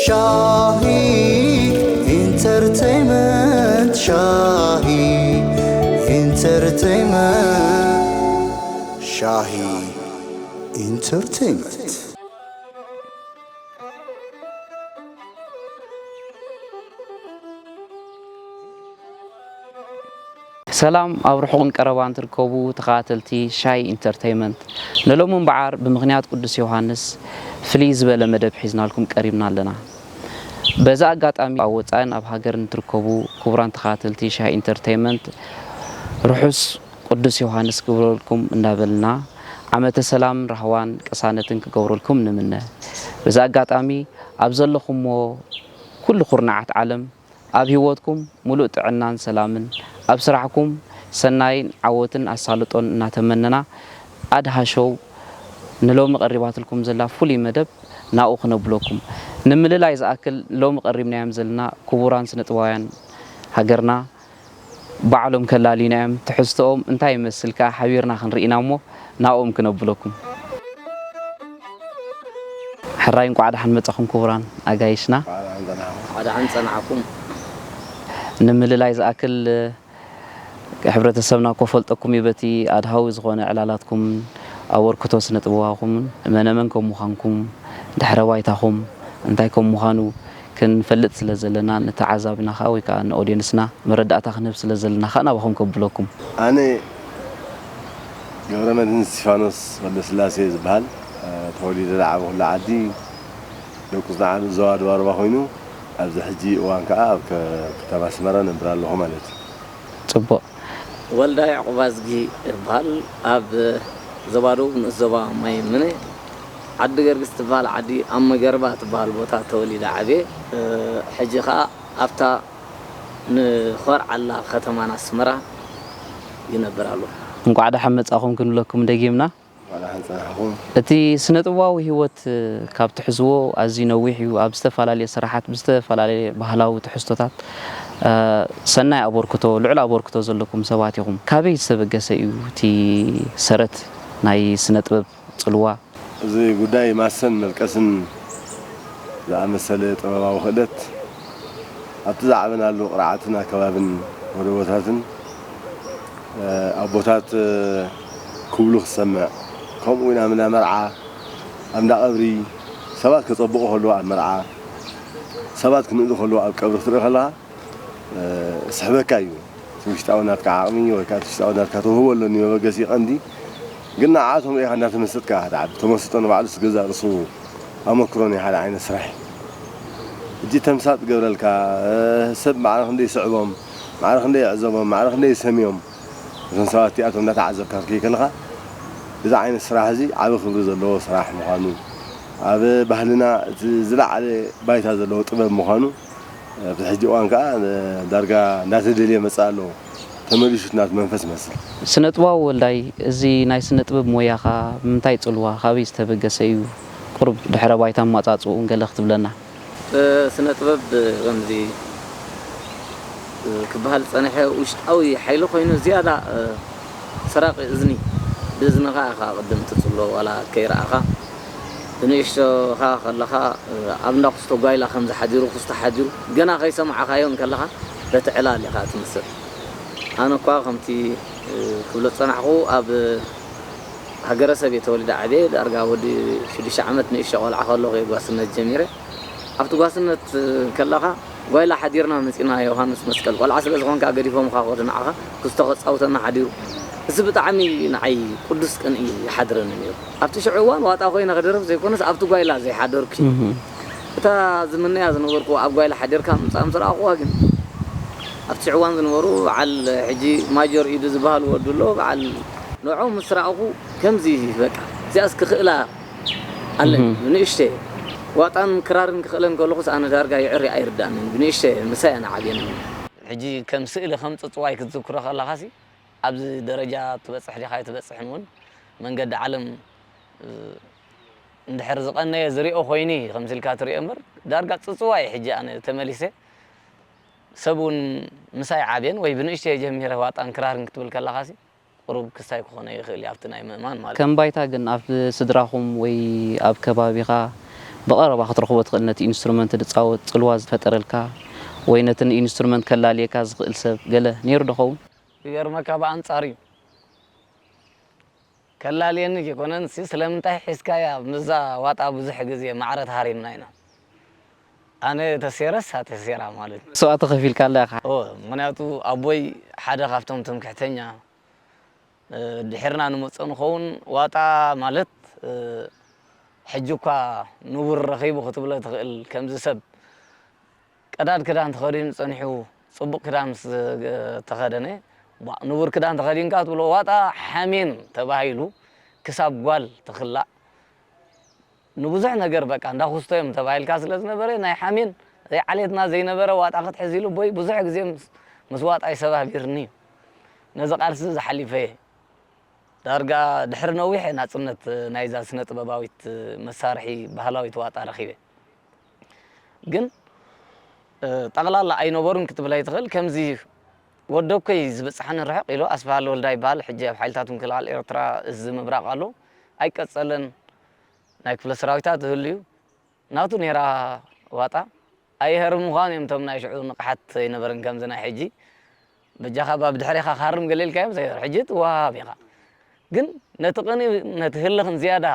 ሻሂ ኢንተርቴይመንት፣ ሻሂ ኢንተርቴይመንት፣ ሻሂ ኢንተርቴይመንት። ሰላም ኣብ ርሑቕን ቀረባን ትርከቡ ተኸታተልቲ ሻይ ኢንተርተይመንት፣ ንሎሚ እምበዓር ብምኽንያት ቅዱስ ዮሃንስ ፍልይ ዝበለ መደብ ሒዝናልኩም ቀሪብና ኣለና። በዚ ኣጋጣሚ ኣብ ወጻእን ኣብ ሃገርን ትርከቡ ክቡራን ተኸታተልቲ ሻይ ኢንተርተይመንት፣ ርሑስ ቅዱስ ዮሃንስ ክብረልኩም እንዳበልና፣ ዓመተ ሰላምን ራህዋን ቅሳነትን ክገብረልኩም ንምነ። በዚ ኣጋጣሚ ኣብ ዘለኹሞ ኩሉ ኩርናዓት ዓለም ኣብ ህይወትኩም ሙሉእ ጥዕናን ሰላምን፣ ኣብ ስራሕኩም ሰናይን ዓወትን ኣሳልጦን እናተመነና፣ ኣድሃ ሾው ንሎሚ ቀሪባትልኩም ዘላ ፍሉይ መደብ ናብኡ ክነብለኩም። ንምልላይ ዝኣክል ሎሚ ቀሪብናዮም ዘለና ክቡራን ስነጥበባውያን ሃገርና ባዕሎም ከላልዩና እዮም። ትሕዝቶኦም እንታይ ይመስል ከኣ ሓቢርና ክንርኢ ኢና እሞ ናብኦም ክነብለኩም። ሕራይ እንቋዕ ደሓን መጻኹም ክቡራን ኣጋይሽና። እንኳዕ ደሓን ጸናሕኩም። ንምልላይ ዝኣክል ሕብረተሰብና እኮ ፈልጠኩም እዩ በቲ ኣድሃዊ ዝኾነ ዕላላትኩም ኣበርክቶ ስነ ጥበባኹምን መነመን ከም ምዃንኩም ድሕረ ባይታኹም እንታይ ከም ምዃኑ ክንፈልጥ ስለ ዘለና ንተዓዛብና ከዓ ወይ ከዓ ንኦድየንስና መረዳእታ ክንህብ ስለ ዘለና ከዓ ናባኹም ከብለኩም። ኣነ ገብረመድህን እስቲፋኖስ ወልደስላሴ ዝበሃል። ተወሊደ ዝዓበኹላ ዓዲ ደቁ ዝዓቢ ዞባ ድባርባ ኮይኑ ኣብዚ ሕጂ እዋን ከዓ ኣብ ከተማ ኣስመራ ነብር ኣለኹ ማለት እዩ። ፅቡቕ። ወልዳ ያዕቆብ ኣዝጊ እበሃል። ኣብ ዞባ ደቡብ ንኡስ ዞባ ማይ ምነ ዓዲ ገርግስ ትበሃል ዓዲ ኣብ መገርባ ትበሃል ቦታ ተወሊደ ዓብየ። ሕጂ ከዓ ኣብታ ንኾርዓላ ከተማና ኣስመራ ይነብር ኣለኹ። እንቋዕ ደሓን መጻኹም ክንብለኩም ደጊምና። እንኳዕ ደሓን ጸናሕኩም። እቲ ስነ ጥበባዊ ህይወት ካብ ትሕዝዎ ኣዝዩ ነዊሕ እዩ። ኣብ ዝተፈላለየ ስራሓት ብዝተፈላለየ ባህላዊ ትሕዝቶታት ሰናይ ኣበርክቶ ልዑል ኣበርክቶ ዘለኩም ሰባት ኢኹም። ካበይ ዝተበገሰ እዩ እቲ ሰረት ናይ ስነ ጥበብ ጽልዋ? እዚ ጉዳይ ማሰን መልቀስን ዝኣመሰለ ጥበባዊ ክእለት ኣብቲ ዝዓበናሉ ቅርዓትን ኣከባብን ጎደቦታትን ኣቦታት ክብሉ ክሰምዕ፣ ከምኡ እውን ኣብ እንዳ መርዓ ኣብ እንዳ ቀብሪ ሰባት ከጸብቑ ከለዉ ኣብ መርዓ ሰባት ክንእዱ ከለዉ ኣብ ቀብሪ ክትርኢ ከለኻ ስሕበካ እዩ። እቲ ውሽጣዊ ናትካ ዓቕሚ ወይ ከዓ እቲ ውሽጣዊ ናትካ ተውህቦ ኣለኒ መበገሲ ቀንዲ ግን ንዓኣቶም ርኢኻ እንዳተመሰጥካ ትዓቢ ተመስጦ ንባዕሉ ስገዛእ ርእሱ ኣመክሮ ናይ ሓደ ዓይነት ስራሕ እዩ። እጂ ተምሳጥ ገብረልካ ሰብ ማዕረ ክንደይ ይስዕቦም ማዕረ ክንደይ ይዕዘቦም ማዕረ ክንደይ ይሰምዮም እዞም ሰባት እቲኣቶም እንዳተዓዘብካ ክትከይ ከለኻ እዚ ዓይነት ስራሕ እዚ ዓቢ ክብሪ ዘለዎ ስራሕ ምዃኑ ኣብ ባህልና እቲ ዝለዓለ ባይታ ዘለዎ ጥበብ ምዃኑ ኣብዚ ሕጂ እዋን ከዓ ዳርጋ እንዳተደልየ መፅእ ኣለዎ ተመሊሹ እቲ ናቱ መንፈስ ይመስል። ስነ ጥበባዊ ወልዳይ፣ እዚ ናይ ስነ ጥበብ ሞያኻ ብምንታይ ጽልዋ፣ ካበይ ዝተበገሰ እዩ? ቁሩብ ድሕረ ባይታ ኣመጻጽእኡን ገለ ክትብለና? ስነ ጥበብ ከምዚ ክበሃል ዝጸንሐ ውሽጣዊ ሓይሊ ኮይኑ ዝያዳ ሰራቒ እዝኒ ብእዝንኻ ኢኻ ቅድም ትጽሎ ዋላ ከይረኣኻ ብንእሽቶኻ ከለኻ ኣብ እንዳ ኩስቶ ጓይላ ከምዚ ሓዲሩ ኩስቶ ሓዲሩ ገና ከይሰማዕኻዮ እንከለኻ በቲ ዕላል ኢኻ ትምሰጥ። ኣነ እኳ ከምቲ ክብሎ ዝጸናሕኩ ኣብ ሃገረሰብ እየ ተወሊደ ዓብየ። ዳርጋ ወዲ ሽዱሽተ ዓመት ንእሽቶ ቆልዓ ከለኹ እየ ጓስነት ጀሚረ። ኣብቲ ጓስነት ከለኻ ጓይላ ሓዲርና መጺና ዮሃንስ መስቀል። ቆልዓ ስለ ዝኾንካ ገዲፎምኻ ክኸዱ ንዓኻ ክስቶ ከጻውተና ሓዲሩ። እዚ ብጣዕሚ ንዓይ ቅዱስ ቅንኢ ይሓድረኒ ነይሩ። ኣብቲ ሽዑ እዋን ዋጣ ኮይነ ክደርፍ ዘይኮነስ ኣብቲ ጓይላ ዘይሓደርኩ እታ ዝምነያ ዝነበርኩ ኣብ ጓይላ ሓዲርካ ምምጻእ ምስ ረኣኹዋ ግን ኣብቲ ሽዑ እዋን ዝነበሩ በዓል ሕጂ ማጆር ኢዱ ዝበሃል ወዱ ኣሎ በዓል ንዕኦም ምስ ረኣኹ ከምዚ በቃ እዚኣስ ክኽእላ ኣለኒ ብንእሽተይ ዋጣን ክራርን ክኽእለን ከለኹስ ኣነ ዳርጋ የዕሪ ኣይርዳእንን ብንእሽተይ ምሳይ ኣነ ዓብየን ሕጂ ከም ስእሊ ከም ጽጽዋይ ክትዝክሮ ከለኻሲ ኣብዚ ደረጃ ትበጽሕ ዲኻ ኣይትበጽሕን እውን መንገዲ ዓለም እንድሕር ዝቐነየ ዝሪኦ ኮይኑ እዩ ከምዚ ኢልካ ትሪኦ እምበር ዳርጋ ጽጽዋ እዩ ሕጂ ኣነ ተመሊሰ ሰብ እውን ምሳይ ዓብየን ወይ ብንእሽተይ ጀሚረ ዋጣን ክራርን ክትብል ከለኻሲ ቁሩብ ክስታይ ክኾነ ይኽእል እዩ ኣብቲ ናይ ምእማን ማለት እዩ። ከም ባይታ ግን ኣብ ስድራኹም ወይ ኣብ ከባቢኻ ብቐረባ ክትረኽቦ ትኽእል ነቲ ኢንስትሩመንት ዝጻወት ጽልዋ ዝፈጠረልካ ወይ ነቲ ንኢንስትሩመንት ከላልየካ ዝኽእል ሰብ ገለ ነይሩ ዶ ኸውን? ይገርመካ ብኣንጻር እዩ። ከላልየኒ ከይኮነንሲ ስለምንታይ ሒዝካያ ምስዛ ዋጣ ብዙሕ ግዜ ማዕረ ተሃሪምና ኢና። ኣነ ተሴረስ እሳ ተሴራ ማለት እዩ። መስዋእቲ ከፊልካላ ኢኻ። እወ፣ ምኽንያቱ ኣቦይ ሓደ ካብቶም ትምክሕተኛ ድሒርና ንመፅእ ንኸውን ዋጣ ማለት ሕጂ እኳ ንቡር ረኺቡ ክትብሎ ትኽእል ከምዚ ሰብ ቀዳድ ክዳን ተኸዲኑ ፀኒሑ ፅቡቕ ክዳን ምስ ተኸደነ ንቡር ክዳን ተኸዲንካ ትብሎ ዋጣ ሓሜን ተባሂሉ ክሳብ ጓል ትኽላእ ንብዙሕ ነገር በቃ እንዳኹስቶ እዮም ተባሂልካ ስለ ዝነበረ ናይ ሓሜን ዘይዓሌትና ዘይነበረ ዋጣ ክትሕዝ ኢሉ ቦይ ብዙሕ ግዜ ምስ ዋጣይ ሰባቢርኒ እዩ ነዚ ቃልሲ ዝሓሊፈ እየ ዳርጋ ድሕሪ ነዊሕ ናፅነት ናይዛ ስነ ጥበባዊት መሳርሒ ባህላዊት ዋጣ ረኺበ ግን ጠቕላላ ኣይነበሩን ክትብል ኣይትኽእል ከምዚ ወደኮይ ዝበፅሓኒ ርሕቕ ኢሉ ኣስፋሃል ወልዳ ይበሃል ሕጂ ኣብ ሓይልታት ምክልኻል ኤርትራ እዚ ምብራቕ ኣሎ ኣይቀፀለን ናይ ክፍለ ሰራዊታት ዝህሉ እዩ ናቱ ነይራ ዋጣ ኣይሀርም ምዃን እዮም እቶም ናይ ሽዑ ንቕሓት ኣይነበርን ከምዚ ናይ ሕጂ በጃኻ ባብ ድሕሬኻ ክሃርም ገሌልካዮም ዘይበር ሕጂ ትወሃብ ኢኻ ግን ነቲ ቅኒ ነቲ ህልኽን ዝያዳ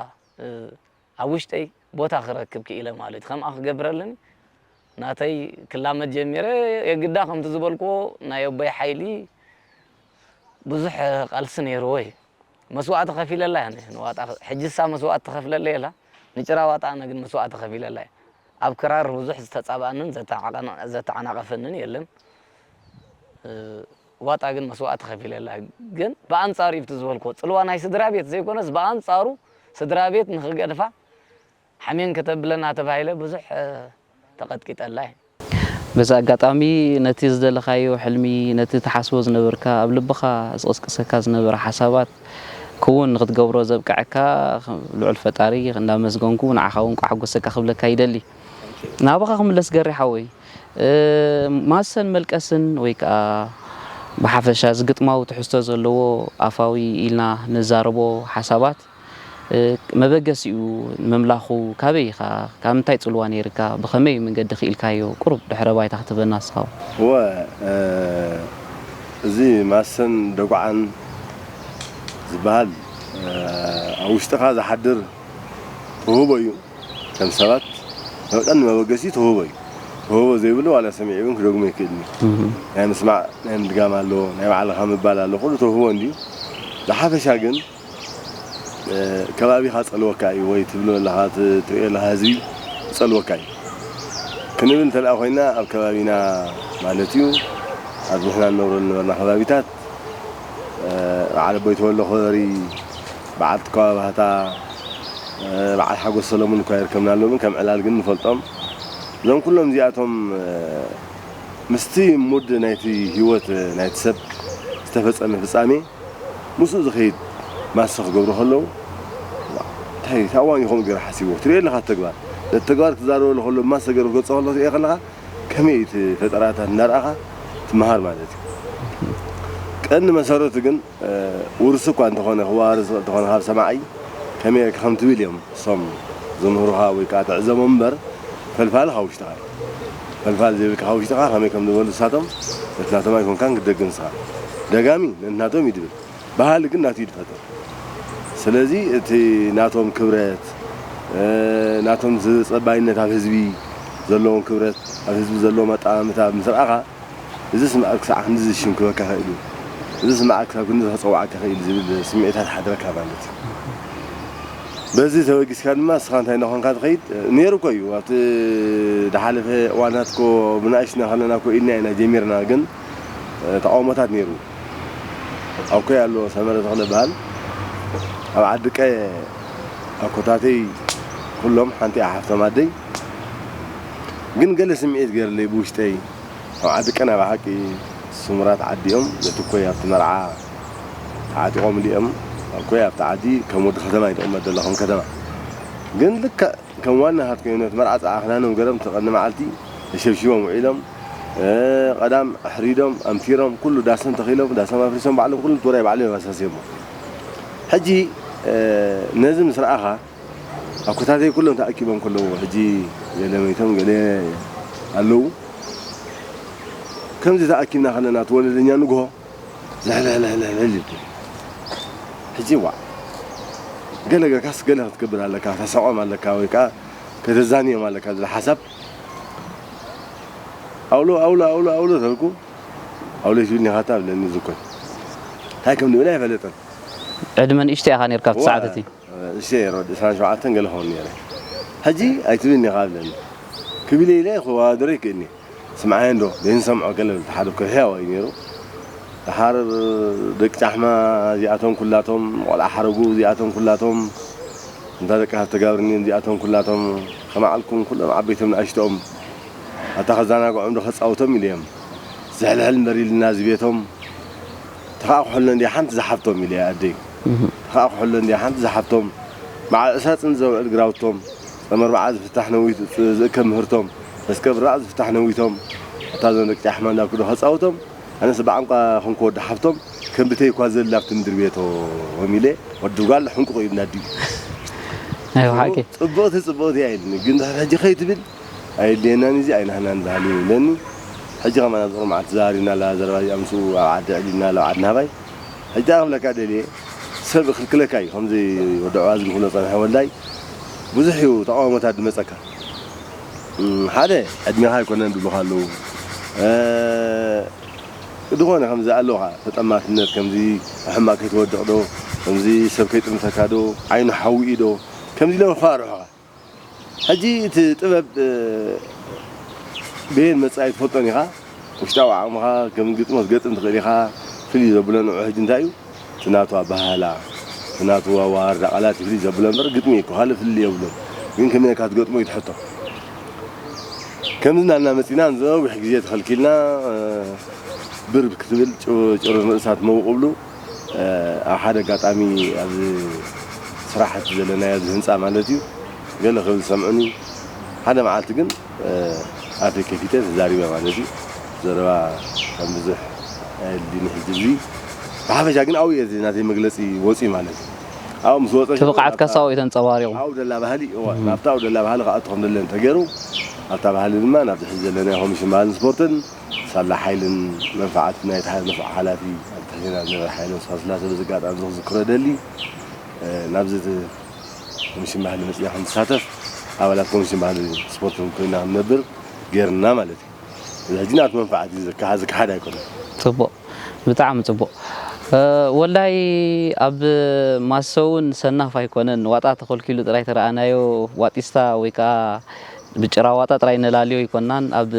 ኣብ ውሽጠይ ቦታ ክረክብ ክኢለ ማለት እዩ ከምኣ ክገብረለኒ ናተይ ክላመድ ጀሚረ የግዳ ከምቲ ዝበልክዎ ናይ ኣቦይ ሓይሊ ብዙሕ ቃልሲ ነይርዎ እዩ መስዋእቲ ከፊለላ እያ ንዋጣ ሕጂ እሳ መስዋእቲ ትኸፍለለይ የላ ንጭራ ዋጣ ኣነ ግን መስዋእቲ ከፊለላ እያ ኣብ ክራር ብዙሕ ዝተጻባእንን ዘተዓናቐፈንን የለን ዋጣ ግን መስዋእቲ ከፊለላ ግን ብኣንጻሩ ይብቲ ዝበልክዎ ጽልዋ ናይ ስድራ ቤት ዘይኮነስ ብኣንጻሩ ስድራ ቤት ንክገድፋ ሓሜን ከተብለና ተባሂለ ብዙሕ ተቐጥቂጠላ እየ። በዚ ኣጋጣሚ ነቲ ዝደለኻዮ ሕልሚ፣ ነቲ ትሓስቦ ዝነበርካ፣ ኣብ ልብኻ ዝቕስቅሰካ ዝነበረ ሓሳባት ክውን ንክትገብሮ ዘብቅዐካ ልዑል ፈጣሪ እንዳመስገንኩ ንዓኻ እውን ቋሕጎሰካ ክብለካ ይደሊ። ናባኻ ክምለስ ገሬ ሓወይ፣ ማሰን መልቀስን ወይ ከዓ ብሓፈሻ እዚ ግጥማዊ ትሕዝቶ ዘለዎ ኣፋዊ ኢልና ንዛረቦ ሓሳባት መበገሲኡ ምምላኹ ካበይ ኢኻ? ካብ ምንታይ ጽልዋ ነይርካ? ብኸመይ መንገዲ ክኢልካዮ? ቁሩብ ድሕረ ባይታ ክትህበና ንስኻ እውን። እወ፣ እዚ ማሰን ደጉዓን ዝበሃል ኣብ ውሽጥኻ ዝሓድር ተውህቦ እዩ። ከም ሰባት ቀንዲ መበገሲ ተውህቦ እዩ። ተውህቦ ዘይብሉ ዋላ ሰሚዑ እውን ክደግሞ ይክእልኒ። ናይ ምስማዕ ናይ ምድጋም ኣሎ፣ ናይ ባዕልኻ ምባል ኣሎ፣ ኩሉ ተውህቦ እንድዩ። ብሓፈሻ ግን ከባቢኻ ጸልወካ እዩ ወይ ትብሎ ኣለኻ ትርእዮ ኣለኻ ህዝቢ ጸልወካ እዩ ክንብል እንተ ኮይና ኣብ ከባቢና ማለት እዩ ኣብ ንሕና ንነብረሉ ነበርና ከባቢታት በዓል ኣቦይ ተወልደ ኮበሪ በዓል ትካባ ባህታ በዓል ሓጎስ ሰለሙን እኳ ይርከብና ኣለዉ ከም ዕላል ግን ንፈልጦም እዞም ኩሎም እዚኣቶም ምስቲ ሙድ ናይቲ ህይወት ናይቲ ሰብ ዝተፈጸመ ፍጻሜ ምስኡ ዝኸይድ ማሰ ክገብሩ ከለዉ እንታይ ታዋን ይኾኑ ገይሩ ሓሲብዎ ትሪኦ ኣለኻ ተግባር ነቲ ተግባር ክዛረበሉ ከሎ ማሰ ገይሩ ክገልጾ ከሎ ትሪኦ ከለኻ ከመይ እቲ ፈጠራታት እናረኣኻ ትመሃር ማለት እዩ ቀንዲ መሰረቱ ግን ውርሲ እኳ እንተኾነ ክወራረስ እንተኾነ ካብ ሰማዒ ከመይ ጌርካ ከም ትብል እዮም እሶም ዘምህሩኻ ወይ ከዓ ትዕዘቦም እምበር ፈልፋሊ ካብ ውሽጥኻ እዩ። ፈልፋሊ ዘይብልካ ካብ ውሽጥኻ ከመይ ከም ዝበሉ ንሳቶም ነቲ ናቶም ኣይኮንካን ክትደግም ንስኻ። ደጋሚ ነቲ ናቶም እዩ ድብል። በሃሊ ግን ናቱ እዩ ድፈጥር። ስለዚ እቲ ናቶም ክብረት፣ ናቶም ተፀባይነት ኣብ ህዝቢ ዘለዎም ክብረት፣ ኣብ ህዝቢ ዘለዎም ኣጠማምታ ምስ ረኣኻ እዚ ስምኣት ክሳዕ ክንድዚ ዝሽንክበካ ኽእል እዩ፣ እዚ ስምኣት ክሳብ ክንድዚ ከጸውዓካ ኽእል ዝብል ስምዒታት ይሓድረካ ማለት እዩ። በዚ ተበጊስካ ድማ ንስኻ እንታይ እናኾንካ ትኸይድ ነይሩ እኮ እዩ። ኣብቲ ዝሓለፈ እዋናት እኮ ብንኣሽቱና ከለና እኮ ኢልና ኢና ጀሚርና፣ ግን ተቓውሞታት ነይሩ። ኣኮይ ኣሎ ሰመረ ተኽለ በሃል ኣብ ዓዲ ቀየ ኣኮታተይ ኩሎም ሓንቲ እያ ሓፍቶም ኣደይ ግን ገለ ስምዒት ገይርለይ ብውሽጠይ ኣብ ዓዲ ቀና ብሓቂ ስሙራት ዓዲ እዮም ነቲ ኮይ ኣብቲ መርዓ ተዓጢቖም እንዲኦም ኣብ ኮይ ኣብቲ ዓዲ ከም ወዲ ከተማ ይጥቕመ ዘሎ ከም ከተማ ግን ልክዕ ከም ዋና ሃት ኮይኑ ነቲ መርዓ ፀዓኽናኖም ገረም ተቐኒ መዓልቲ ተሸብሽቦም ውዒሎም ቀዳም ኣሕሪዶም ኣምቲሮም ኩሉ ዳሶም ተኺሎም ዳሶም ኣፍሪሶም ባዕሎም ኩሉ ትግራይ ባዕሎም የባሳስዮሞ ሕጂ ነዚ ምስ ረኣኻ ኣኮታተይ ኩሎም ተኣኪቦም ከለዉ፣ ሕጂ ገለ መይቶም፣ ገለ ኣለዉ። ከምዚ ተኣኪብና ከለና፣ እቲ ወለደኛ ንግሆ ዝሕልሕልሕልሕልሕል ይብል። ሕጂ ዋእ፣ ገለ ጌርካስ ገለ ክትገብር ኣለካ፣ ከተስሕቖም ኣለካ፣ ወይ ከኣ ከተዛንዮም ኣለካ ዝብል ሓሳብ፣ ኣውሎ፣ ኣውሎ፣ ኣውሎ፣ ኣውሎ ተልኩ፣ ኣውሎ ትብልኒ ኢኻ እታ ብለኒ ዝኮን። እንታይ ከም ንብል ኣይፈለጠን። ዕድመ ንእሽቶ ኢኻ ነይርካ ኣብቲ እዋ፣ ሰዓት እቲ? እሺ፣ ሮ-፣ ዕስራን ሸውዓተን ገለ ኸውን ነይረ። ሕጂ ኣይትብልኒ ኢኻ ብለኒ። ክብል ኢለ ክወዳደሮ ይክእልኒ። ስምዓዮ እንዶ፣ ዘይንሰምዖ ገለ ብልቲ ሓደ ኩርሕያ ወይ ነይሩ። ደሓር ደቂ ጫሕማ እዚኣቶም ኩላቶም፣ ቆልዓ ሓረጉ እዚኣቶም ኩላቶም፣ እንታ ደቂ ሃብተ ጋብርኒ እዚኣቶም ኩላቶም፣ ከመዓልኩም ኩሎም ዓበይቶም ንኣሽቶኦም፣ ኣታ ከዛናግዖም ዶ ከጻውቶም ኢለዮም። ዝሕልሕል እምበር ኢልና እዚ ቤቶም፣ ተኻእክሖሎ እንድያ ሓንቲ ዝሓፍቶም ኢለያ ኣደይ። እህ። ተኻእክሖሎ እንድያ ሓንቲ ዝሓፍቶም። በዓል ዕስራ ጽን ዘውዕል ግራውቶም፣ ጸመር በዓል ዝፍታሕ ነዊት-፣ ዝእከብ ምህርቶም፣ መስቀል ብራቕ ዝፍታሕ ነዊቶም፣ ኣታ እዞም ደቂ ጫሕማ እንዳብኩ ዶ ከጻውቶም፣ ኣነስ ብዓንቋ ኹንኩ ወዲ ሓፍቶም፣ ከም ብተይ እኳ ዘላ ኣብቲ ምድሪ ቤቶም ኢለ፣ ወዲ ጓል ሕንቁቕ እዩ እንዳዲኡ። ናይ ብሓቂ። ጽቡቕቲ፣ ጽቡቕቲ እያ ኢልኒ። ግን ድሕሪ ሕጂ ከይትብል፣ ኣየድልየናን እዚ ኣይናህናን ባህሊ እዩ ኢለኒ። ሕጂ ከማን ኣብ ዝቕሪ መዓልቲ ተዛሪብና ኣላ ዘረባ እዚኣ ምስኡ ኣብ ዓዲ ኣዕሊልና ኣላ ኣብ ዓዲ ናባይ። ሕጂ እንታይ ክብለካ ደልየ፣ ሰብ ክልክለካ እዩ። ከምዚ ወዲ ዕዋዝ ክብሎ ጸንሐ ወልዳይ፣ ብዙሕ እዩ ተቃውሞታት ዝመጸካ። እም፣ ሓደ ዕድሜኻ ኣይኮነን ዝብሉኻ ኣለዉ። እ፣ ዝኾነ ከምዚ ኣለዉኻ፣ ተጠማትነት ከምዚ ኣብ ሕማቕ ከይትወድቕ ዶ፣ ከምዚ ሰብ ከይጥምተካ ዶ፣ ዓይኑ ሓዊ እዩ ዶ፣ ከምዚ ኢሎም ይፋርሑኻ። ሕጂ እቲ ጥበብ፣ እ፣ በየን መጻኢ ትፈልጦን ኢኻ። ውሽጣዊ ዓቕምኻ ከም ግጥሞ ክትገጥም ትኽእል ኢኻ። ፍልይ ዘብሎ ንዑ ሕጂ እንታይ እዩ? እቲ ናቱ ኣበሃህላ፣ እቲ ናቱ ኣወሃርዳ ቃላት እዩ ፍልይ ዘብሎ እምበር ግጥሚ እኮ ካልእ ፍልይ የብሉን። ግን ከመይ ጌርካ ትገጥሞ እዩ እቲ ሕቶ። ከምዚ እናልና መጺና ንነዊሕ ግዜ ተኸልኪልና፣ እ፣ ብር ክትብል ጭ-፣ ጭሩር ንርእሳ ትመውቕ እብሉ። እ፣ ኣብ ሓደ ኣጋጣሚ ኣብዚ ስራሕ እቲ ዘለናዮ ኣብዚ ህንጻ ማለት እዩ፣ ገለ ክብል ዝሰምዑኒ፣ ሓደ መዓልቲ ግን፣ እ፣ ኣፈይ ከፊተ ተዛሪበ ማለት እዩ። ዘረባ ከም ብዙሕ ኣየድልይን ሕጂ እዚ። ብሓፈሻ ግን ኣብኡ እየ እዚ ናተይ መግለጺ ወጺኡ ማለት እዩ። ኣብኡ ምስ ወጸ እቲ ብቕዓትካስ ኣብኡ እዩ ተንጸባሪቑ። ኣብኡ ደላ ባህሊ፣ እዋ፣ እም። ናብታ ኣብኡ ደላ ባህሊ ክኣቱ ከም ደለኒ ተገይሩ፣ ኣብታ ባህሊ ድማ ናብዚ ሕጂ ዘለናዮ ኮሚሽን ባህልን ስፖርትን ሳላ ሓይልን መንፈዓትን ናይቲ ሓደ መስርዕ ሓላፊ ኣብ ትሕቴና ዝነበረ ሓይለ መስዋእቲ ስላሴ በዚ ኣጋጣሚ እዚ ክዝክሮ እደሊ። እ፣ ናብዚ እቲ ኮሚሽን ባህሊ መጺና ከም ንሳተፍ፣ ኣባላት ኮሚሽን ባህሊ ስፖርት እውን ኮይና ከም ንነብር ገይርና ማለት እዩ። እዚ ሕጂ ናቱ መንፈዓት እዩ፣ ዝከሓ-፣ ዝከሓድ ኣይኮነን። ጽቡቕ፣ ብጣዕሚ ጽቡቕ። እ፣ ወልዳይ ኣብ ማሰ እውን ሰናፍ ኣይኮነን፣ ዋጣ ተኸልኪሉ ጥራይ ተረኣናዮ፣ ዋጢስታ ወይ ከኣ ብጭራ ዋጣ ጥራይ ነላልዮ ኣይኮናን። ኣብ፣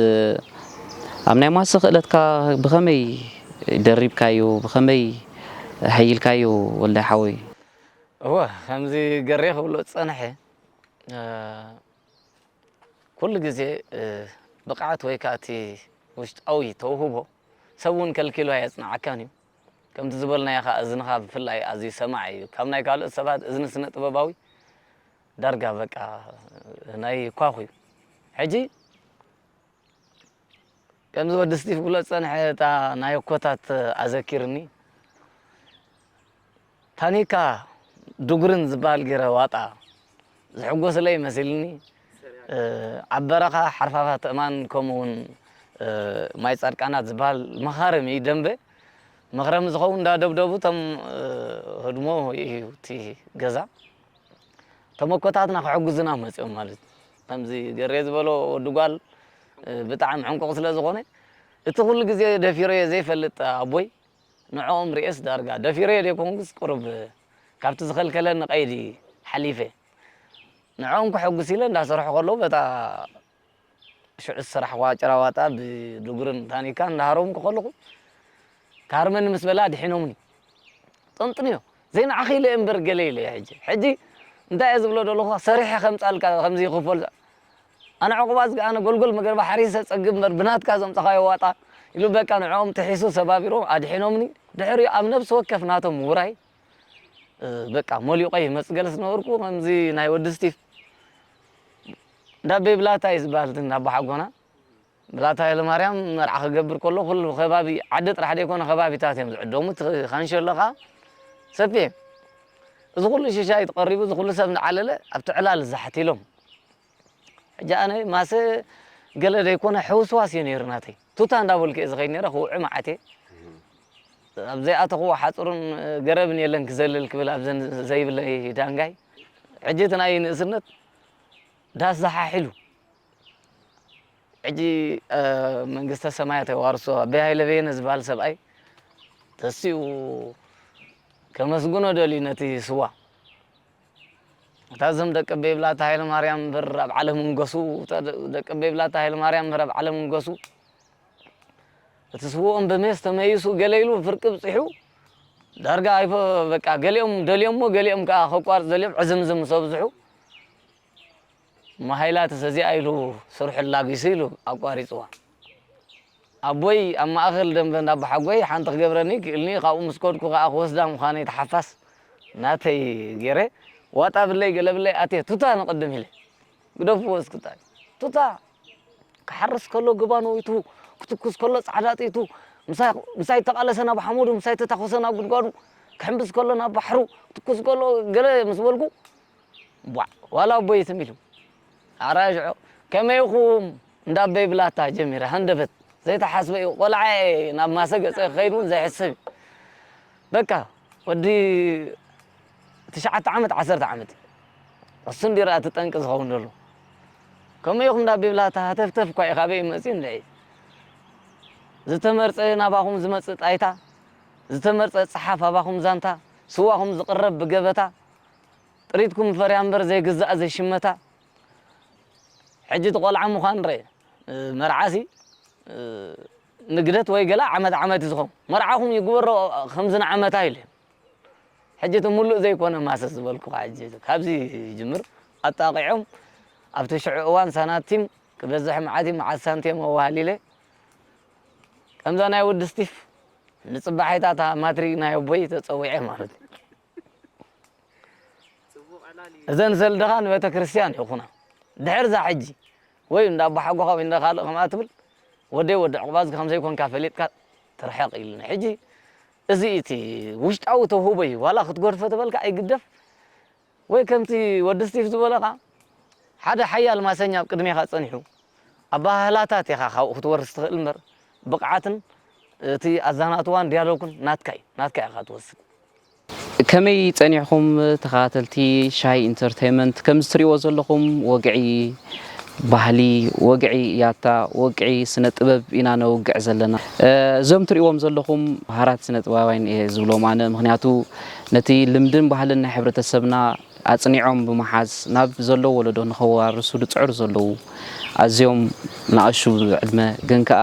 ኣብ ናይ ማሰ ክእለትካ ብኸመይ ደሪብካዮ፣ ብኸመይ ኣሐይልካዮ ወልዳይ ሓወይ? እወ፣ ከምዚ ገሬ ክብሎ ዝጸንሐ፣ እ፣ ኩሉ ግዜ፣ እ፣ ብቕዓት ወይ ከኣ እቲ ውሽጣዊ ተውህቦ ሰብ እውን ከልኪሉ ኣየጽንዓካን እዩ። ከምቲ ዝበልናዮ ከኣ እዝንኻ ብፍላይ ኣዝዩ ሰማዒ እዩ። ካብ ናይ ካልኦት ሰባት እዝኒ ስነ ጥበባዊ ዳርጋ በቃ ናይ ኳኹ እዩ። ሕጂ ከምዚ ወዲ ስቲፍ ክብሎ ዝጸንሐ እታ ናይ ኣኮታት ኣዘኪርኒ። ታኒካ ዱግርን ዝበሃል ገይረ ዋጣ ዝሕጎስለይ መሲልኒ። እ፣ ኣብ በረኻ ሓርፋፋት እማን ከምኡውን፣ እ፣ ማይ ጻድቃናት ዝበሃል መኻረሚ ደንበ መኽረሚ ዝኸውን እንዳደብደቡ እቶም፣ እ፣ ህድሞ እዩ እቲ ገዛ። እቶም ኣኮታትና ክሕግዙና መጺኦም ማለት እዩ። ከምዚ ገሬ ዝበሎ ወዲ ጓል፣ እ፣ ብጣዕሚ ሕንቁቕ ስለ ዝኾነ፣ እቲ ኩሉ ግዜ ደፊረዮ ዘይፈልጥ ኣቦይ፣ ንዕኦም ርእየስ ዳርጋ ደፊረዮ ዘይኮንኩስ፣ ቁሩብ ካብቲ ዝኸልከለኒ ቀይዲ ሓሊፈ። ንዕኦም ከሐጉስ ኢለ እንዳሰርሑ ከለዉ፣ በታ ሽዑ ዝሰራሕኽዋ ጭራዋጣ ብድጉርን ታኒካን እንዳሃረምኩ ከለኹ፣ ክሃርመኒ ምስ በላ ኣድሒኖምኒ። ጠንጥንዮ። ዘይንዓኺ ኢለ እምበር ገለ ኢለ እየ ሕጂ። ሕጂ እንታይ እየ ዝብሎ ዘለኹ? ሰሪሐ ከምጻልካ ከምዚ ይኽፈል። ኣነ ዕቑባ ዝገኣነ ጎልጎል መገርባ ሓሪሰ ጸግብ እምበር ብናትካ ዘምጻኻዮ ዋጣ ኢሉ በቃ ንዕኦም ጥሒሱ ሰባቢሮም ኣድሒኖምኒ። ድሕሪኡ ኣብ ነፍሲ ወከፍ ናቶም ውራይ፣ እ፣ በቃ ሞሊቆ ይመጽእ ገለ ዝነበርኩ ከምዚ ናይ ወዲ ስቲፍ እንዳቤ ብላታ እዩ ዝበሃል እቲ ኣቦሓጎና። ብላታ ሃይለማርያም መርዓ ክገብር ከሎ ኩሉ ከባቢ ዓዲ ጥራሕ ዘይኮነ ከባቢታት እዮም ዝዕደሙ። እቲ ካንሸሎ ከኣ ሰፊሕ እዩ። እዚ ኩሉ ሽሻይ ተቐሪቡ፣ እዚ ኩሉ ሰብ እንዳዓለለ ኣብቲ ዕላል ዛሕት ኢሎም። ሕጂ ኣነ ማሰ ገለ ደይኮነ ሕውስዋስ እዩ ነይሩ ናተይ። ቱታ እንዳበልኩ እየ ዝኸይድ ነይረ፣ ክውዒ መዓት እየ። ኣብ ዘይኣተኽዎ ሓጹርን ገረብን የለን ክዘልል ክብል ኣብዘን ዘይብለይ ዳንጋይ። ሕጂ እቲ ናይ ንእስነት ዳስ ዝሓሒሉ። ሕጂ፣ እ፣ መንግስተ ሰማያት የዋርሶ ኣቦይ ሃይለ በየነ ዝበሃል ሰብኣይ ተሲኡ ከመስግኖ ደልዩ ነቲ ስዋ። እታ እዞም ደቂ ኣቦይ ብላታ ሃይለማርያም እምበር ኣብ ዓለም እንገሱ፣ እታ ደ-፣ ደቂ ኣቦይ ብላታ ሃይለማርያም እምበር ኣብ ዓለም እንገሱ። እቲ ስውኦም ብሜስ ተመይሱ ገለ ኢሉ ፍርቂ ብጺሑ ዳርጋ ኣይፈ-፣ በቃ ገሊኦም ደልዮሞ ገሊኦም ከኣ ከቋርጽ ደልዮም ዕዝምዝም ምስ ኣብዝሑ እሞ ሃይላትስ እዚኣ ኢሉ ስርሑ ኣላጊሱ ኢሉ ኣቋሪጽዋ። ኣቦይ ኣብ ማእኸል ደንበ እንዳ ኣቦሓጎይ ሓንቲ ክገብረኒ ክእልኒ፣ ካብኡ ምስ ከድኩ ከኣ ክወስዳ ምዃነይ ተሓፋስ ናተይ ገይረ፣ ዋጣ ብለይ ገለ ብለይ ኣትየ ቱታ ንቕድም ኢለ። ግደፍዎ እስክታ ቱታ ክሓርስ ከሎ ግባኖ ይቱ፣ ክትኩስ ከሎ ጻዕዳ ጥይቱ፣ ምሳይ፣ ምሳይ ተቓለሰ ናብ ሓመዱ፣ ምሳይ ተታኾሰ ናብ ጉድጓዱ፣ ክሕምብስ ከሎ ናብ ባሕሩ፣ ክትኩስ ከሎ ገለ ምስ በልኩ፣ ቧዕ፣ ዋላ ኣቦይ ትም ኢሉ። ኣራጅዖ፣ ከመይ ኢኹም? እንዳ ኣበይ ብላታ ጀሚረ፣ ሃንደበት፣ ዘይተሓስበ እዩ። ቆልዓ እየ፣ ናብ ማሰ ገጸ ክኸይድ እውን ዘይሕስብ እዩ። በቃ፣ ወዲ ትሽዓተ ዓመት፣ ዓሰርተ ዓመት እዩ። እሱ እንዲ ርኣ እቲ ጠንቂ ዝኸውን ዘሎ። ከምኡ ኢኹም እንዳ ኣበይ ብላታ፣ ሃተፍተፍ እኳ እዩ፣ ካበይ እዩ መጺኡ እንድዒ። ዝተመርጸ ናባኹም ዝመጽእ ጣይታ፣ ዝተመርጸ ጸሓፍ ኣባኹም ዛንታ፣ ስዋኹም ዝቕረብ ብገበታ፣ ጥሪትኩም ፈርያ እምበር ዘይግዛእ ዘይሽመታ። ሕጂ እቲ ቆልዓ ምዃን ርአ፣ እ፣ መርዓሲ፣ እ፣ ንግደት ወይ ገለ ዓመት ዓመት እዩ ዝኸውን። መርዓኹም ይግበሮ ከምዚ ንዓመታ ኢሉ። ሕጂ እቲ ምሉእ ዘይኮነ ማሰ ዝበልኩኻ ሕጂ ካብዚ ይጅምር። ኣጣቒዖም ኣብቲ ሽዑ እዋን ሳናቲም ክበዝሕ መዓት እዩ፣ መዓት ሳንቲም ኣዋሃሊለ። ከምዛ ናይ ወዲ ስቲፍ ንጽባሒታ እታ ማትሪክ ናይ ኣቦይ ተጸዊዐ ማለት እዩ። እዘን ሰልድኻ ንቤተ ክርስቲያን ይኹና። ድሕር እዛ ሕጂ ወይ እንዳ ኣቦሓጎኻ ወይ እንዳ ካልእ ከምኣ ትብል፣ ወደይ ወዲ ዕቑባዝጊ ከም ዘይኮንካ ፈሊጥካ ትርሓቕ ኢሉኒ። ሕጂ እዚ እቲ ውሽጣዊ ተውህቦ እዩ። ዋላ ክትገድፎ ተበልካ ኣይግደፍ። ወይ ከምቲ ወዲ ስቲፍ ዝበለኻ፣ ሓደ ሓያል ማሰኛ ኣብ ቅድሜኻ ጸኒሑ፣ ኣበሃህላታት ኢኻ ካብኡ ክትወርስ ትኽእል እምበር፣ ብቕዓትን እቲ ኣዛናትዋን ዲያሎግን ናትካ እዩ። ናትካ ኢኻ ትወስድ። ከመይ ጸኒሕኩም ተኸታተልቲ ሻሂ ኢንተርተይመንት? ከምዚ ትሪእዎ ዘለኹም ወግዒ ባህሊ፣ ወግዒ ያታ፣ ወግዒ ስነ ጥበብ ኢና ነውግዕ ዘለና። እ፣ እዞም ትሪእዎም ዘለኹም ሃራት ስነ ጥበባውያን እየ ዝብሎም ኣነ። ምኽንያቱ ነቲ ልምድን ባህልን ናይ ሕብረተሰብና ኣጽኒዖም ብምሓዝ ናብ ዘሎ ወለዶ ንኸዋርሱ ዝጽዕሩ ዘለዉ ኣዝዮም ንኣሽቱ ብዕድመ ግን ከኣ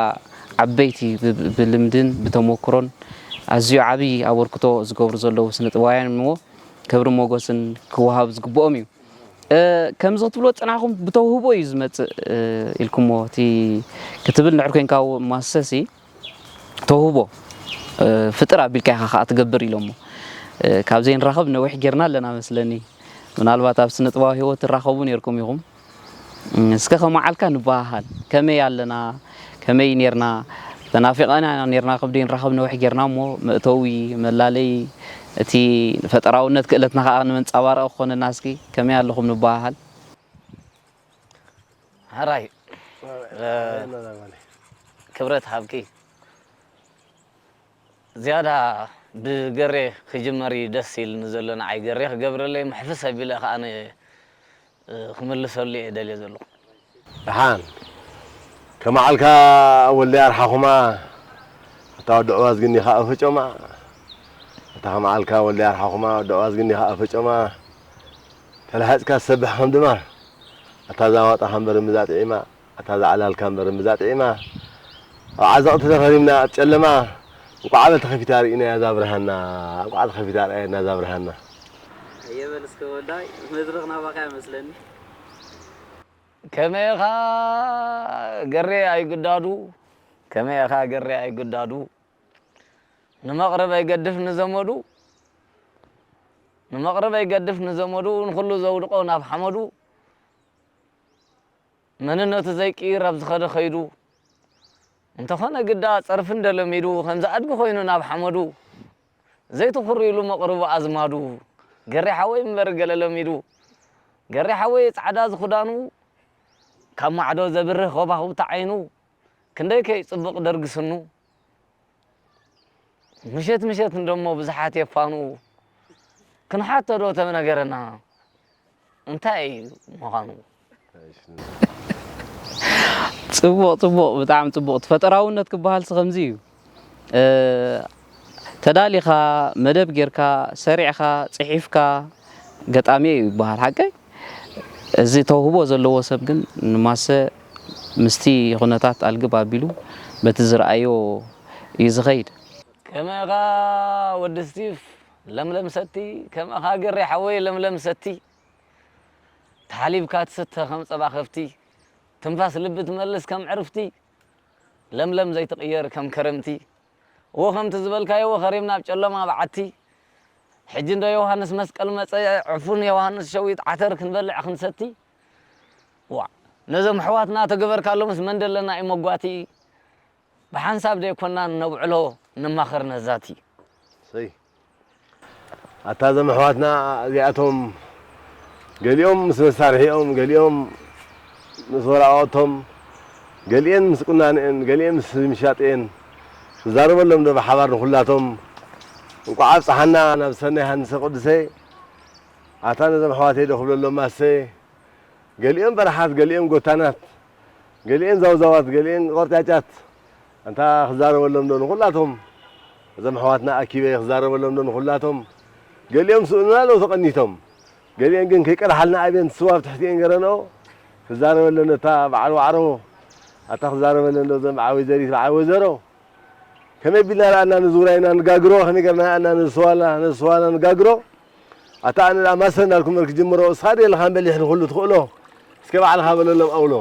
ዓበይቲ ብ-፣ ብልምድን ብተመክሮን ኣዝዩ ዓቢ ኣበርክቶ ዝገብሩ ዘለዉ ስነ ጥበባውያን እሞ ክብርን ሞገስን ክወሃብ ዝግብኦም እዩ። እ፣ ከምዚ ክትብሎ ዝጸናሕኩም ብተውህቦ እዩ ዝመጽእ፣ እ፣ ኢልኩሞ እቲ ክትብል እንድሕር ኮንካ ማሰሲ ተውህቦ፣ እ፣ ፍጥር ኣቢልካ ኢኻ ከኣ ትገብር ኢሎሞ። እ፣ ካብ ዘይንራኸብ ነዊሕ ጌርና ኣለና መስለኒ። ምናልባት ኣብ ስነ ጥበባዊ ህይወት ትራኸቡ ኔርኩም ኢኹም። እም፣ እስከ ከመዓልካ ንበሃሃል። ከመይ ኣለና? ከመይ ኔርና? ተናፊቐና ኢና ኔርና፣ ክብዲ ንራኸብ ነዊሕ ጌርና እሞ፣ መእተዊ፣ መላለዪ፣ እቲ ፈጠራውነት ክእለትና ከኣ ንምንጻባረቕ ክኾነና፣ እስኪ ከመይ ኣለኹም ንበሃሃል? ሕራይ፣ እ፣ ክብረት ሃብኪ። ዝያዳ ብገሬ ክጅመር እዩ ደስ ኢልኒ ዘሎ ንዓይ። ገሬ ክገብረለይ ምሕፍስ ኣቢለ ከኣ ን-፣ እ፣ ክምልሰሉ እየ ደልየ ዘለኹ። ደሓን፣ ከመዓልካ ወልደይ ኣርሓኹማ፣ ኣታ ወዲ ዕዋዝ ግኒ ከኣ ፈጮማ። ኣታ ከመዓልካ ወልደይ ኣርሓኹማ፣ ወዲ ዕዋዝ ግኒ ከኣ ፈጮማ። ተላሒጽካ ትሰብሕ ከም ድማር፣ ኣታ እዛ ዋጣ ከንበር እምብዛ ጥዒማ። ኣታ እዛ ዕላልካ እምበር እምብዛ ጥዒማ። ኣብ ዓዘቕቲ ተኸሪምና ኣብ ጨለማ፣ እንቋዕ በል ተኸፊታ ርኢናያ እዛ ብርሃና፣ እንቋዕ ተኸፊታ ርኣየና እዛ ብርሃና። ኣየ በል እስከ ወልዳይ፣ መድረኽ ናባኻ እያ መስለኒ። ከመይ ኢኻ ገሬ ኣይግዳዱ፣ ከመይ ኢኻ ገሬ ኣይግዳዱ፣ ንመቕርብ ኣይገድፍ ንዘመዱ፣ ንመቕርብ ኣይገድፍ ንዘመዱ፣ ንኹሉ ዘውድቆ ናብ ሓመዱ። መንነቱ ዘይቅይር ኣብ ዝኸደ ከይዱ፣ እንተኾነ ግዳ ጸርፊ እንደለሚዱ፣ ከምዚ ኣድጊ ኮይኑ ናብ ሓመዱ፣ ዘይትኹር ኢሉ መቕርቡ ኣዝማዱ፣ ገሬ ሓወይ እምበር ገለ ለሚዱ። ገሬ ሓወይ ጻዕዳ ዝኹዳኑ፣ ካብ ማዕዶ ዘብርህ ኾባኹብቲ ዓይኑ፣ ክንደይ ከይጽቡቕ ደርጊ ስኑ። ምሸት ምሸት እንደሞ ብዙሓት የፋኑ። ክንሓቶ ዶ ተነገረና እንታይ እዩ ምዃኑ? ጽቡቕ ጽቡቕ፣ ብጣዕሚ ጽቡቕ። እቲ ፈጠራውነት ክበሃልሲ ከምዚ እዩ። እ፣ ተዳሊኻ፣ መደብ ጌርካ፣ ሰሪዕኻ፣ ጽሒፍካ፣ ገጣሚ እዩ ይበሃል። ሓቀይ? እዚ ተውህቦ ዘለዎ ሰብ ግን ንማሰ ምስቲ ኩነታት ኣልግብ ኣቢሉ በቲ ዝረኣዮ እዩ ዝኸይድ። ከመኻ ወዲ ስቲፍ ለምለም ሰቲ፣ ከመኻ ገሬ ሓወይ ለምለም ሰቲ፣ ተሓሊብካ ትስተ ከም ጸባ ከፍቲ፣ ትንፋስ ልቢ ትመልስ ከም ዕርፍቲ፣ ለምለም ዘይትቕየር ከም ከረምቲ፣ እወ ከምቲ ዝበልካዮ እወ ከሪምና ኣብ ጨለማ በዓቲ፣ ሕጂ እንዶ ዮሃንስ መስቀል መጸ፣ ዕፉን ዮሃንስ ሸዊት ዓተር ክንበልዕ ክንሰቲ፣ ዋእ ነዞም ኣሕዋትና ተገበርካሎምስ መን ደለና እዩ መጓቲ፣ ብሓንሳብ ደይኮናን ነብዕሎ ንማኸር ነዛቲ። ሰይ ኣታ እዞም ኣሕዋትና እዚኣቶም ገሊኦም ምስ መሳርሒኦም፣ ገሊኦም ምስ ወራቐቶም፣ ገሊኤን ምስ ቁናንኤን፣ ገሊኤን ምስ ምሻጥኤን ንዛረበሎም ዶ ብሓባር ንኹላቶም። እንቋዕ ኣብጽሓና ናብ ሰነ ዮሃንሰ ቅዱሰ። ኣታ ነዞም ኣሕዋተይ ዶ ክብለሎም ማሰ። ገሊኦም በራሓት፣ ገሊኦም ጎታናት፣ ገሊኤን ዛውዛዋት፣ ገሊኤን ቆርጫጫት። ኣንታ ክዛረበሎም ዶ ንኹላቶም እዞም ኣሕዋትና ኣኪበ ክዛረበሎም ዶ ንኹላቶም። ገሊኦም ስእኑና ኣለዉ ተቐኒቶም። ገሊኤን ግን ከይቀዳሓልና ኣበን ስዋ ኣብ ትሕቲኤን ገረንኦ። ክዛረበለን እታ በዓል ዋዕሮ ኣታ ክዛረበለን ዶ እዞም በዓል ወይዘሪት በዓል ወይዘሮ። ከመይ ቢልና ረኣና ንዝውራይና ንጋግሮ፣ ከመይ ገርና ረኣና ንስዋላ ንስዋና ንጋግሮ። ኣታ ኣነ ደኣ ማሰ እንዳልኩ እምበር ክጅምሮ፣ እስኻ ድየ ለኻም በሊሕ ንኹሉ ትኽእሎ። እስከ ባዕልኻ በለሎም ኣውሎ።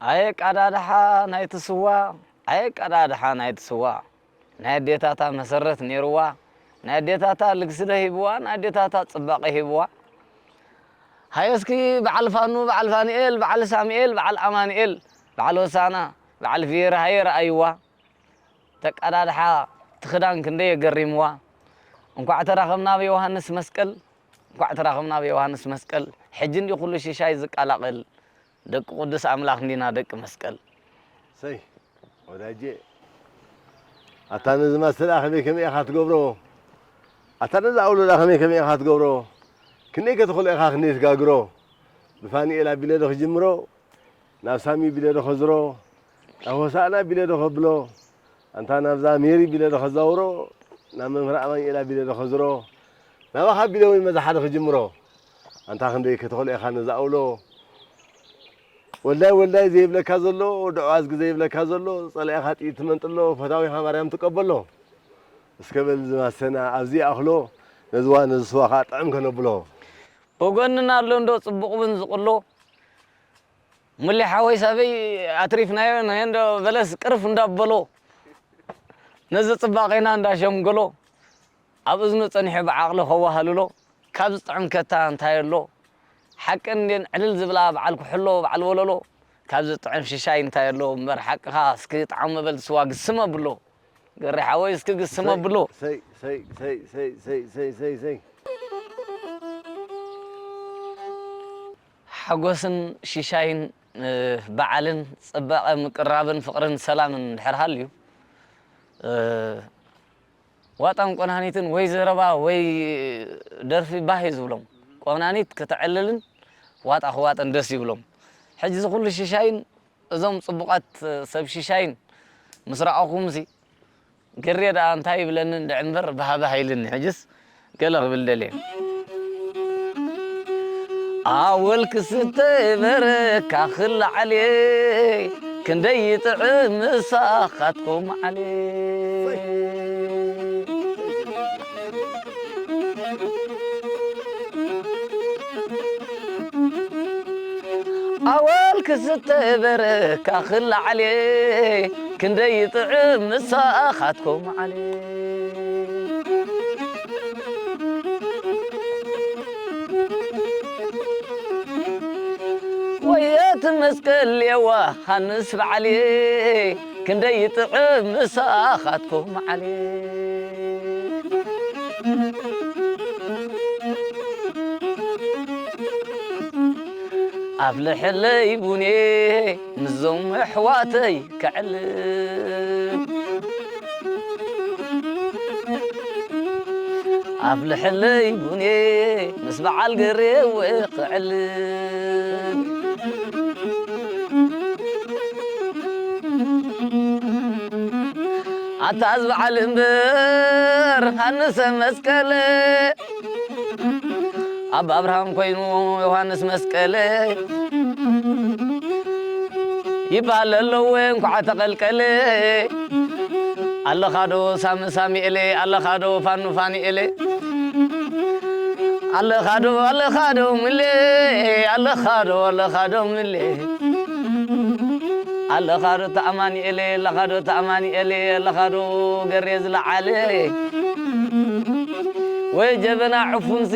ኣየቃዳድሓ ናይቲ ስዋ ኣየቃዳድሓ ናይቲ ስዋ ናይ ኣዴታታ መሰረት ነይርዋ ናይ ኣዴታታ ልግሲ ዶ ሂብዋ ናይ ኣዴታታ ጽባቐ ሂብዋ ሃየ እስኪ በዓል ፋኑ በዓል ፋኑኤል በዓል ሳሙኤል በዓል ኣማኑኤል በዓል ሆሳና በዓል ፊየር ሃየ ረኣይዋ ተቃዳድሓ ትኽዳን ክንደይ የገሪምዋ እንኳዕ ተራኸብና ብዮሃንስ መስቀል እንኳዕ ተራኸብና ብዮሃንስ መስቀል ሕጂ እንዲ ኩሉ ሽሻይ ዝቃላቐል ደቂ ቅዱስ ኣምላኽ እንዲና ደቂ መስቀል። ሰይ ወዳጄ ኣታ ነዚ ማሰ ደኣ ከመይ ከመይ ኢኻ ትገብሮ ኣታ ነዚ ኣውሎ ደኣ ከመይ ከመይ ኢኻ ትገብሮ ክንደይ ከተኽእሎ ኢኻ ክንደይ ትጋግሮ ብፋኑኤል ኣቢለ ዶ ክጅምሮ ናብ ሳሚ ቢለ ዶ ከዝሮ ናብ ሆሳእና ቢለ ዶ ከብሎ ኣንታ ናብዛ ሜሪ ቢለ ዶ ከዛውሮ ናብ መምህር ኣማኑኤል ኣቢለ ዶ ከዝሮ ናባኻ ቢለ ወይ መዛሓ ዶ ክጅምሮ ኣንታ ክንደይ ከተኽእሎ ኢኻ ነዚ ኣውሎ ወልዳይ ወልዳይ ዘይብለካ ዘሎ ወዲ ኣዝጊ ዘይብለካ ዘሎ ጸላኢኻ ጥይት ትመንጥሎ ፈታዊኻ ማርያም ትቀበሎ እስከ በል ዝማሰና ኣብዚ ይኣኽሎ ነዚ ዋ ነዚ ስዋ ኸኣ ጥዕም ከነብሎ። ብጎንና ኣሎ እንዶ ጽቡቕ እውን ዝቕሎ ሙሌ ሓወይ ሳበይ ኣትሪፍናዮ ናይ እንዶ በለስ ቅርፍ እንዳበሎ ነዚ ጽባቐና እንዳሸምገሎ ኣብ እዝኑ ጸኒሑ ብዓቕሊ ከዋህልሎ ካብ ዝጥዕም ከታ እንታይ ኣሎ ሓቂ እንድየን ዕልል ዝብላ በዓል ኩሕሎ በዓል ወለሎ ካብ ዝጥዕም ሽሻይ እንታይ ኣሎ እምበር ሓቅኻ እስኪ ጥዓም መበል ስዋ ግስም ኣብሎ ገሬ ሓወይ እስኪ ግስም ኣብሎ ሰይ ሰይ ሰይ ሰይ ሰይ ሰይ ሰይ ሰይ ሰይ ሓጎስን ሽሻይን በዓልን ጽባቐ ምቅራብን ፍቕርን ሰላምን እንድሕር ሃልዩ ዋጣን ቆናኒትን ወይ ዘረባ ወይ ደርፊ ባህ እዩ ዝብሎም። ቆናኒት ክተዕልልን ዋጣ ክዋጥን ደስ ይብሎም። ሕጂ እዚ ኩሉ ሽሻይን እዞም ጽቡቓት ሰብ ሽሻይን ምስ ረኣኹምሲ ግሬ ደኣ እንታይ ይብለኒ እንድዒ እምበር ባህባህ ኢልኒ። ሕጅስ ገለ ክብል ደልየ። ኣወል ክስተ በረካ ክለዓልየ ክንደይ ይጥዕም ምሳኻትኩም ዓልየ። ኣወል ክስተ በረካ ክለዓልየ ክንደይ ይጥዕም ምሳኻትኩም ዓልየ። ወየት መስቀል የዋሃንስ በዓልየ ክንደይ ይጥዕም ምሳኻትኩም ዓልየ። ኣፍልሐለይ ቡኔ ምስዞም ኣሕዋተይ ክዕልል። ኣፍልሐለይ ቡኔ ምስ በዓል ገሬወ ክዕልል። ኣታ ዝበዓል እምበር ሃንሰ መስቀለ፣ ኣባ ኣብርሃም ኮይኑ ዮሃንስ መስቀለ ይበሃል ኣለዎ እንኳዕ ተቐልቀለ። ኣለኻዶ ሳሚ ሳሚኤለ፣ ኣለኻዶ ፋኑ ፋኒኤለ፣ ኣለኻዶ ኣለኻዶ ምሌ፣ ኣለኻዶ ኣለኻዶ ምሌ፣ ኣለኻዶ ተኣማኒኤለ፣ ኣለኻዶ ተኣማኒኤለ፣ ኣለኻዶ ገሬ ዝለዓለ። ወይ ጀበና ዕፉንሲ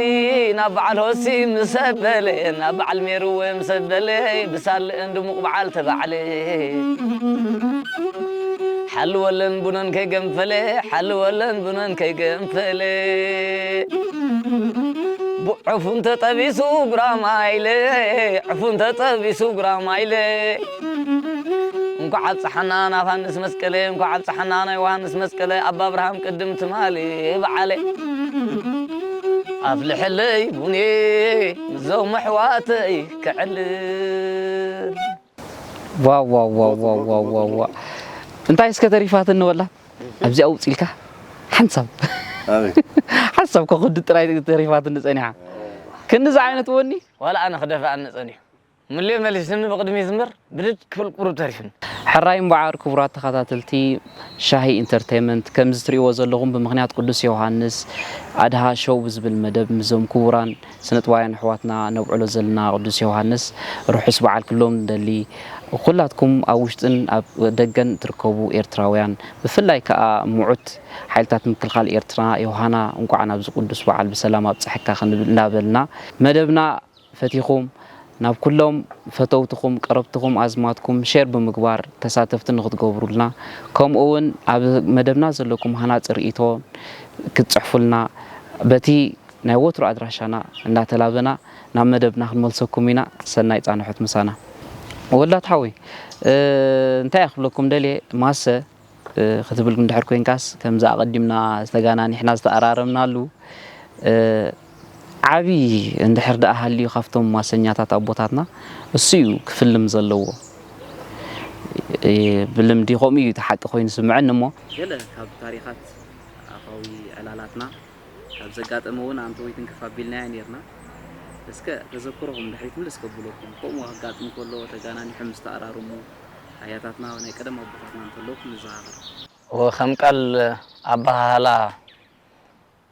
ናብ በዓል ሆሲ ምስ ኣበለ፣ ናብ በዓል ሜሩ ወይ ምስ ኣበለ፣ ብሳልእን ድሙቕ በዓል ተባዕለ። ሓልወለን ቡነን ከይገንፈለ፣ ሓልወለን ቡነን ከይገንፈለ። ቡ-፣ ዕፉን ተጠቢሱ ጉራማይለ፣ ዕፉን ተጠቢሱ ጉራማይለ። እንኳዕ ኣብፀሓና ናብ ዮሃንስ መስቀለ፣ እንኳዕ ኣብፀሓና ናብ ዮሃንስ መስቀለ፣ ኣባ ኣብርሃም ቅድም ትማሊ በዓለ። ኣፍልሐለይ ቡኔ፣ ምስዞም ኣሕዋተይ ክዕልል። ዋው፣ ዋው፣ ዋው፣ ዋው፣ ዋው፣ ዋው፣ ዋው። እንታይ እስከ ተሪፋትኒ ወላ? ኣብዚኣ ውፅ ኢልካ ሓንሳብ። ኣበይ? ሓንሳብ ከኹዲ ጥራይ ተሪፋትኒ ጸኒሓ። ክንዚ ዓይነት ወኒ? ዋላ ኣነ ክደፍኣኒ ጸኒሑ። ምልዮ መሊስኒ ብቕድሚት እምበር ብድድ ክብል ቁሩብ ተሪፍኒ። ሕራይ እምበኣር ክቡራት ተኸታተልቲ ሻሂ ኢንተርቴይመንት፣ ከምዚ ትርእይዎ ዘለኹም ብምኽንያት ቅዱስ ዮሃንስ ኣድሃ ሾው ብዝብል መደብ ምስዞም ክቡራን ስነጥባውያን ኣሕዋትና ነብዕሎ ዘለና ቅዱስ ዮሃንስ ርሑስ በዓል ክብሎም ንደሊ። ኩላትኩም ኣብ ውሽጥን ኣብ ደገን ትርከቡ ኤርትራውያን፣ ብፍላይ ከኣ ምዑት ሓይልታት ምክልኻል ኤርትራ፣ ዮሃና፣ እንቋዕ ናብዚ ቅዱስ በዓል ብሰላም ኣብጽሐካ ክንብል እናበልና፣ መደብና ፈቲኹም ናብ ኩሎም ፈተውትኹም፣ ቀረብትኹም፣ ኣዝማትኩም ሼር ብምግባር ተሳተፍቲ ንኽትገብሩልና፣ ከምኡ እውን ኣብ መደብና ዘለኩም ሃናጺ ርእይቶ ክትጽሕፉልና በቲ ናይ ወትሩ ኣድራሻና እናተላበና ናብ መደብና ክንመልሰኩም ኢና። ሰናይ ጻንሖት ምሳና። ወላት ሓወይ፣ እ፣ እንታይ እየ ክብለኩም ደልየ፣ ማሰ፣ እ፣ ክትብል እንድሕር ኮንካስ፣ ከምዚ ኣቐዲምና ዝተጋናኒሕና ዝተኣራረምናሉ፣ እ፣ ዓቢ እንድሕር ደኣ ሃልዩ ካብቶም ማሰኛታት ኣቦታትና፣ እሱ እዩ ክፍልም ዘለዎ። እ፣ ብልምዲ ከምኡ እዩ እቲ ሓቂ ኮይኑ ዝስምዐኒ እሞ። ገለ ካብ ታሪኻት ኣፋዊ ዕላላትና ካብ ዘጋጠመ እውን ኣንተ ወይ ትንክፍ ኣቢልናዮ ኔርና። እስከ ተዘክሮኹም ድሕሪት ምልስ ከብለኩም፣ ከምኡ ከጋጥም ከሎ ተጋናኒሖም ዝተኣራረሙ ኣያታትና ናይ ቀደም ኣቦታትና እንተለውኩም ንዘኻኽር። ወከም ቃል ኣበሃህላ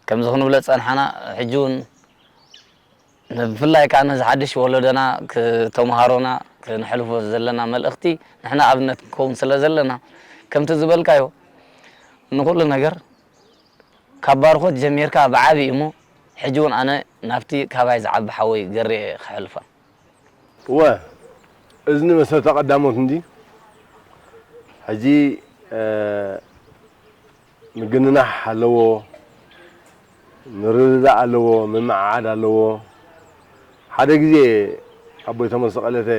ከምዚ ክንብሎ ዝጸንሓና፣ ሕጂ እውን ብፍላይ ከኣ ነዚ ሓድሽ ወለዶና ክተምሃሮና ክነሕልፎ ዘለና መልእኽቲ ንሕና ኣብነት ክንከውን ስለ ዘለና፣ ከምቲ ዝበልካዮ ንኹሉ ነገር ካብ ባርኾት ጀሚርካ ብዓቢ እሞ፣ ሕጂ እውን ኣነ ናብቲ ካባይ ዝዓቢ ሓወይ ገሬ ክሕልፋ። እወ፣ እዝኒ መሰተ ቀዳሞት እንዲ። ሕጂ፣ እ፣ ምግንናሕ ኣለዎ፣ ምርድዳእ ኣለዎ፣ ምምዕዓድ ኣለዎ። ሓደ ግዜ ኣቦይ ተመልሶ ቀለተ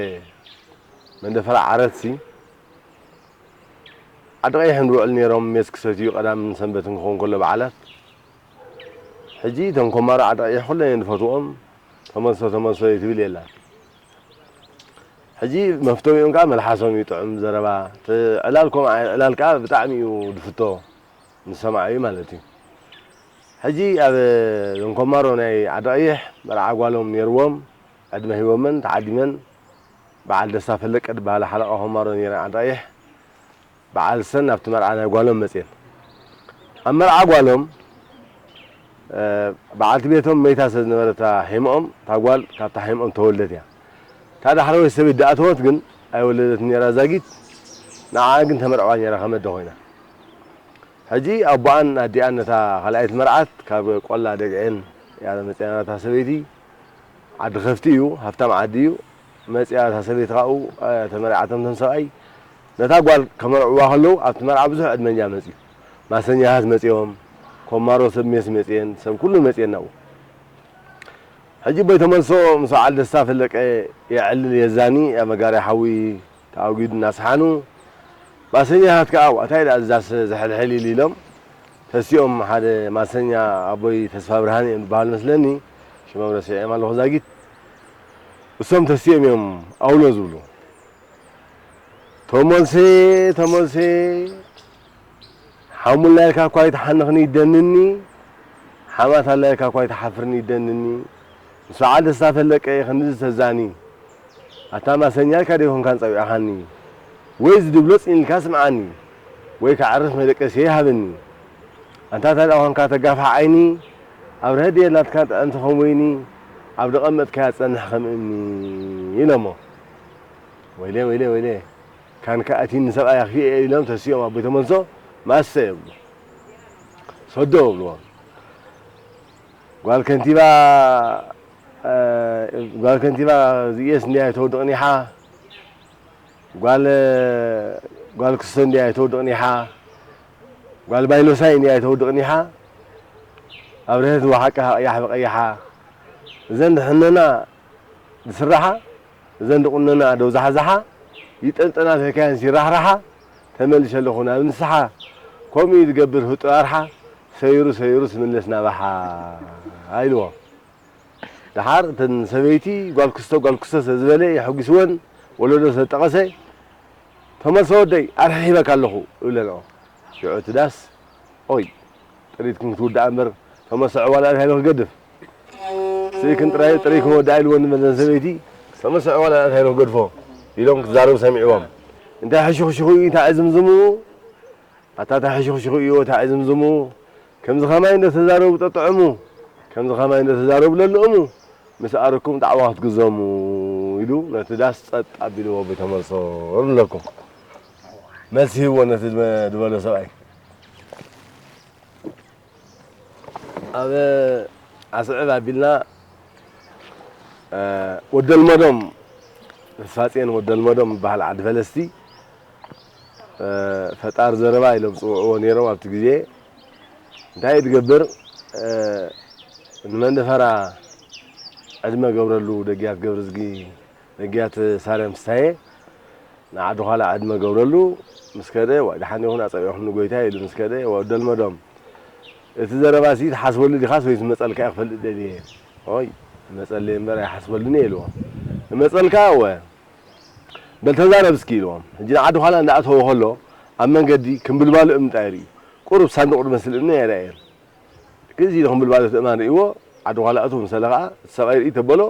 መንደፈራ ዓረትሲ ዓዲ ቀይሕ እንድውዕል ነይሮም፣ ሜስ ክሰትዩ ቀዳምን ሰንበትን ክኸውን ከሎ በዓላት። ሕጂ እቶም ኮማሮ ዓዲ ቀይሕ ኩለን እየን ዝፈትውኦም፣ ተመልሶ ተመልሶ እዩ ትብል የላን። ሕጂ መፍተዊኦም ከዓ መልሓሶም እዩ ጥዑም ዘረባ። እቲ ዕላል ከምኡ ዓይነት ዕላል ከዓ ብጣዕሚ እዩ ዝፍቶ፣ ንሰማዓዩ ማለት እዩ። ሕጂ ኣብ እዞም ኮማሮ ናይ ዓዲ ቀይሕ መርዓ ጓሎም ነይርዎም፣ ዕድመ ሂቦመን ተዓዲመን። በዓል ደስታ ፈለቀ ዝበሃላ ሓለቓ ኮማሮ ነይረን ዓዲ ቀይሕ። በዓል ሰን ኣብቲ መርዓ ናይ ጓሎም መፅየን። ኣብ መርዓ ጓሎም፣ እ፣ በዓልቲ ቤቶም መይታ ስለ ዝነበረት እታ ሄሞኦም፣ እታ ጓል ካብታ ሄሞኦም ተወልደት እያ። እታ ዳሕረወይቲ ሰበይቲ ዝኣተወት ግን ኣይወለደትን ነይራ ዛጊት፣ ንዓኣ ግን ተመርዕዋ ነይራ ከም ኣደ ኮይና። ሕጂ ኣቦኣን ኣዲኣን ነታ ካልኣይቲ መርዓት ካብ ቆላ ደግዔን እያ መፅያ ነይራ እታ ሰበይቲ። ዓዲ ከፍቲ እዩ፣ ሃፍታም ዓዲ እዩ። መፅያ እታ ሰበይቲ ካብኡ፣ እ፣ ተመርዓቶም እቶም ሰብኣይ። ነታ ጓል ከመርዕዋ ከለዉ ኣብቲ መርዓ ብዙሕ ዕድመኛ መፅዩ። ማሰኛታት መፅዮም፣ ኮማሮ ሰብ ሜስ መፅየን፣ ሰብ ኩሉ መፅየን ናብኡ። ሕጂ ኣቦይ ተመልሶ ምስ በዓል ደስታ ፈለቀ የዕልል የዛኒ ኣብ መጋርያ ሓዊ ተኣጒዱ እናሰሓኑ፣ ማሰኛታት ከኣ፣ "ዋእ፣ እንታይ ደኣ እዛስ ዝሕልሕል?" ኢሉ ኢሎም፣ ተሲኦም ሓደ ማሰኛ ኣቦይ ተስፋ ብርሃን እዮም ዝበሃሉ መስለኒ፣ ሽሞም ረሲዐዮም ኣለኹ ዛጊት። እሶም ተሲኦም እዮም ኣውሎ ዝብሉ። "ተመልሴ፣ ተመልሴ፣ ሓሙላ ኢልካ እኳ ኣይትሓንኽኒ ይደንኒ፣ ሓማታላ ኢልካ እኳ ኣይትሓፍርኒ ይደንኒ። ምስ በዓል ደስታ ፈለቀ እየ ክንድዚ ተዛኒ። ኣታ ማሰኛ ኢልካ ዶ ይኾንካን ጸዊዕኻኒ? ወይ ዝድብሎ ጽን ኢልካ ስምዓኒ፣ ወይ ከዕርፍ መደቀስየ ሃበኒ። ኣንታ እንታይ ደኣ ኾንካ ተጋፍሕ ዓይኒ፣ ኣብ ረህዲ የላትካ ጥዕምቲ ከም ወይኒ፣ ኣብ ደቐመጥካያ ትጸንሕ ከም እምኒ" ኢሎሞ። "ወይለ፣ ወይለ፣ ወይለ፣ ካንካ ኣትይኒ ሰብኣይ ኣኽፊኤ" ኢሎም ተሲኦም ኣቦይ ተመልሶ፣ "ማሰ" ይብሉ። "ሰዶ" ይብልዎ። "ጓል ከንቲባ፣ እ፣ ጓል ከንቲባ ዝእየስ እንድያ ኣይተወድቕን ኢኻ? ጓል፣ ጓል ክስቶ እንድያ ኣይተወድቕን ኢኻ? ጓል ባይሎሳይ እንድያ ኣይተወድቕን ኢኻ? ኣብ ርህት ወሓቀ ቀያሕ ብቐይሓ፣ እዘን ድሕነና ዝስራሓ፣ እዘን ድቑነና ደው ዛሓዛሓ፣ ይጠንጠና ተካየን ሲራሕራሓ፣ ተመልሸ ኣለኹ ናብ ንስሓ፣ ከምኡ እዩ ዝገብር ህጡይ ኣርሓ፣ ሰይሩ ሰይሩ ስምለስ ናባሓ" ኢልዎ። ደሓር እተን ሰበይቲ ጓል ክስቶ ጓል ክስቶ ስለ ዝበለ የሐጒስወን፣ ወለዶ ስለ ዝጠቐሰ፣ "ተመልሰ ወደይ፣ ኣርሒ ሂበካ ኣለኹ" ይብለንኦ። ሽዑ እቲ ዳስ፣ "ኦይ፣ ጥሪትክን ክትውዳእ እምበር፣ ተመልሰ ዕዋላ እንታይ ኢሉ ክገድፍ? ስኢክን ጥራይ፣ ጥሪክን ወዳእ" ኢልወን እመን እዘን ሰበይቲ፣ "ተመልሰ ዕዋላ እንታይ ኢሉ ክገድፎ?" ኢሎም ክዛረቡ ሰሚዕዎም። "እንታይ ሕሹኽሹኹ እዩ፣ እንታይ ዕዝምዝሙ? ኣታ እንታይ ሕሹኽሹኹ እዩ፣ እንታይ ዕዝምዝሙ? ከምዚ ኸማይ እንዶ ተዛረቡ ጠጥዕሙ፣ ከምዚ ኸማይ እንዶ ተዛረቡ ለልእሙ፣ ምስ ኣረኩም ጣዕዋ ክትግዘሙ" ኢሉ ነቲ ዳስ ጸጥ ኣቢልዎ ኣቦይ ተመልሶ ንብለኩም። መልሲ ሂብዎ ነቲ ዝበ-፣ ዝበሎ ሰብኣይ። ኣብ ኣስዕብ ኣቢልና፣ እ፣ ወደልመዶም፣ ተስፋጽዮን ወደልመዶም ዝበሃል ዓዲ ፈለስቲ፣ እ፣ ፈጣር ዘረባ ኢሎም ዝጽውዕዎ ነይሮም ኣብቲ ግዜ። እንታይ እዩ ዝገብር? እ፣ ንመንደፈራ ዕድመ ገብረሉ፣ ደግያት ገብረዝጊ፣ ደግያት ሳልያም ፍስሃየ፣ ንዓዲ ዃላ ዕድመ ገብረሉ ምስ ከደ፣ "ዋይ፣ ደሓን ይኹን ኣጸቢቑኹምኒ ጎይታይ" ኢሉ ምስ ከደ፣ ወደልመዶም፣ "እቲ ዘረባሲ ትሓስበሉ ዲኻስ ወይስ መጸልካ እየ ክፈልጥ ደልየ?" "ኦይ፣ መጸለየ እምበር ኣይሓስበሉን እየ" ኢልዎ። "መጸልካ እወ፣ በል ተዛረብ እስኪ" ኢልዎም። ሕጂ ንዓዲ ዃላ እንዳኣተወ ከሎ፣ ኣብ መንገዲ ክምብልባሉ እምኒ ጥራይ ርእዩ። ቁሩብ ሳንዱቕ ዝመስል እምኒ ኣይረኣየን። ግዜ ኢሉ ክምብልባሉ እቲ እማን ርእይዎ፣ ዓዲ ዃላ እትው ምስ በለ ኸኣ፣ እቲ ሰብኣይ ርእይ ተበሎ፣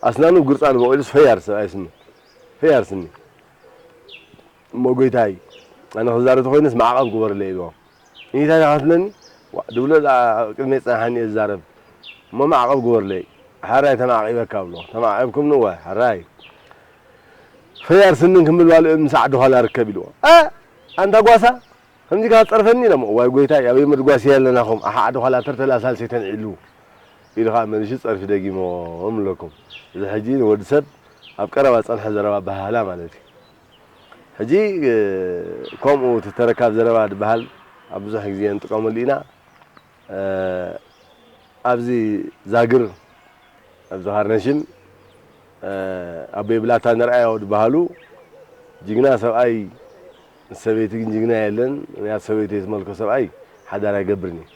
ኣስናኑ ግርጻኑ በቒሉስ፣ "ፈያር ሰብኣይ ስኒ፣ ፈያር ስኒ። እሞ ጎይታይ፣ ኣነ ክዛረብ ተኾይነስ ማዕቐብ ግበርለይ" ኢልዎ። "እንታይ ኢኻ ትብለኒ? ዋእ፣ ድብሎ ደኣ ኣብ ቅድመይ ጸንሓኒ እየ ዝዛረብ። እሞ ማዕቐብ ግበርለይ። ሕራይ ተማዕቒበካ" ብሎ። "ተማዕቒብኩም ንወ፣ ሕራይ። ፈያር ስንን ክምብል ባልኡ ምስ ዓዲ ዃላ ርከብ" ኢልዎ። "እ፣ ኣንታ ጓሳ፣ ከምዚ ኢኻ ትጸርፈኒ?" ኢሎሞ። "እዋይ ጎይታይ፣ ኣበይ መድጓስያ ኣለናኹም? ኣሓ ዓዲ ዃላ ተርተላ ሳልሰይ ተንዒሉ" ኢሉ ኸኣ መሊሱ ጸርፊ ደጊሞም ኣለኩም። እዚ ሕጂ ንወዲ ሰብ ኣብ ቀረባ ዝጸንሐ ዘረባ ኣበሃህላ ማለት እዩ። ሕጂ፣ እ፣ ከምኡ እቲ ተረካብ ዘረባ ዝበሃል ኣብ ብዙሕ ግዜ ንጥቀመሉ ኢና። እ፣ ኣብዚ ዛግር፣ ኣብዚ ካርነሽም፣ እ፣ ኣቦይ ብላታ ንርኣዮ ዝበሃሉ ጅግና ሰብኣይ፣ ምስ ሰበይቲ ግን ጅግና የለን። ምኽንያቱ ሰበይቲ ዘይትመልኮ ሰብኣይ ሓዳር ኣይገብርን እዩ።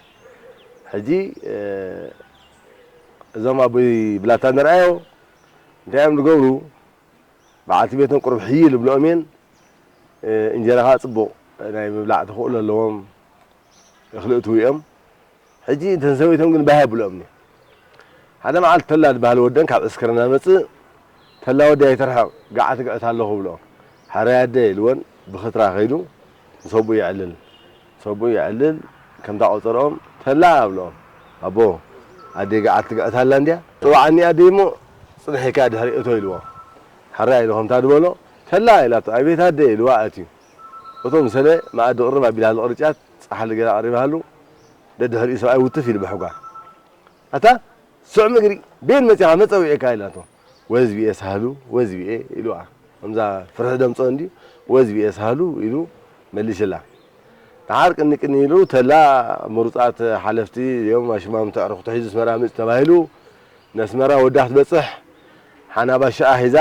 ሕጂ፣ እ፣ እዞም ኣቦይ ብላታ ንርኣዮ እንታይ እዮም ዝገብሩ? በዓልቲ ቤቶም ቁሩብ ሕይል ይብልኦም እየን። እ፣ እንጀራ ኸኣ ጽቡቕ ናይ ምብላዕ ተኽእሎ ኣለዎም። እኽሊ እትዉ እዮም። ሕጂ እተን ሰበይቶም ግን ባህ የብልኦምን እዩ። ሓደ መዓልቲ ተላ ዝበሃል ወደን ካብ ዕስክር እናመጽእ፣ "ተላ ወዲ ኣይትርሕቕ፣ ገዓት ግዕት ኣለኹ" ብልኦ። "ሕራይ ኣደ" ኢልወን ብኽትራ ከይዱ ምስ ኣቦኡ የዕልል። ምስ ኣቦኡ የዕልል፣ ከምታ ቆጸርኦም፣ "ተላ" ብልኦም። "ኣቦ፣ ኣደይ ገዓት ትግዕት ኣላ እንድያ፣ ጽውዓኒ ኣደይ እሞ ጽንሕ ኢልካ ድሕሪ እቶ" ኢልዎ። "ሕራይ" ኢሉ ከምታ ዝበሎ፣ "ተላ" ኢላቶ፣ "ኣቤት ኣደይ" ኢልዋ ኣትዩ። እቶ ምስ በለ መኣዲ ቅርብ ኣቢላሉ ቅርጫት፣ ጻሕሊ ገለ ኣቕሪባሉ፣ ደድሕሪኡ ሰብኣይ ውትፍ ኢሉ ብሕጓ። "ኣታ ስዑም እግሪ፣ በየን መጺኻ መጸውዒካ?" ኢላቶ። "ወዝቢኤ ሳህሉ፣ ወዝቢኤ" ኢሉዋ። ከምዛ ፍርሒ ደምጾ እንድዩ፣ "ወዝቢኤ ሳህሉ" ኢሉ መሊስላ። ደሓር ቅኒ ቅኒ ኢሉ፣ ተላ ምሩጻት ሓለፍቲ እዮም፣ ኣሽማምቲ ኣዕሩኽቱ ሒዙ ኣስመራ ምጽእ ተባሂሉ፣ ነስመራ ወዳ ክትበጽሕ ሓናባ ሽኣ ሒዛ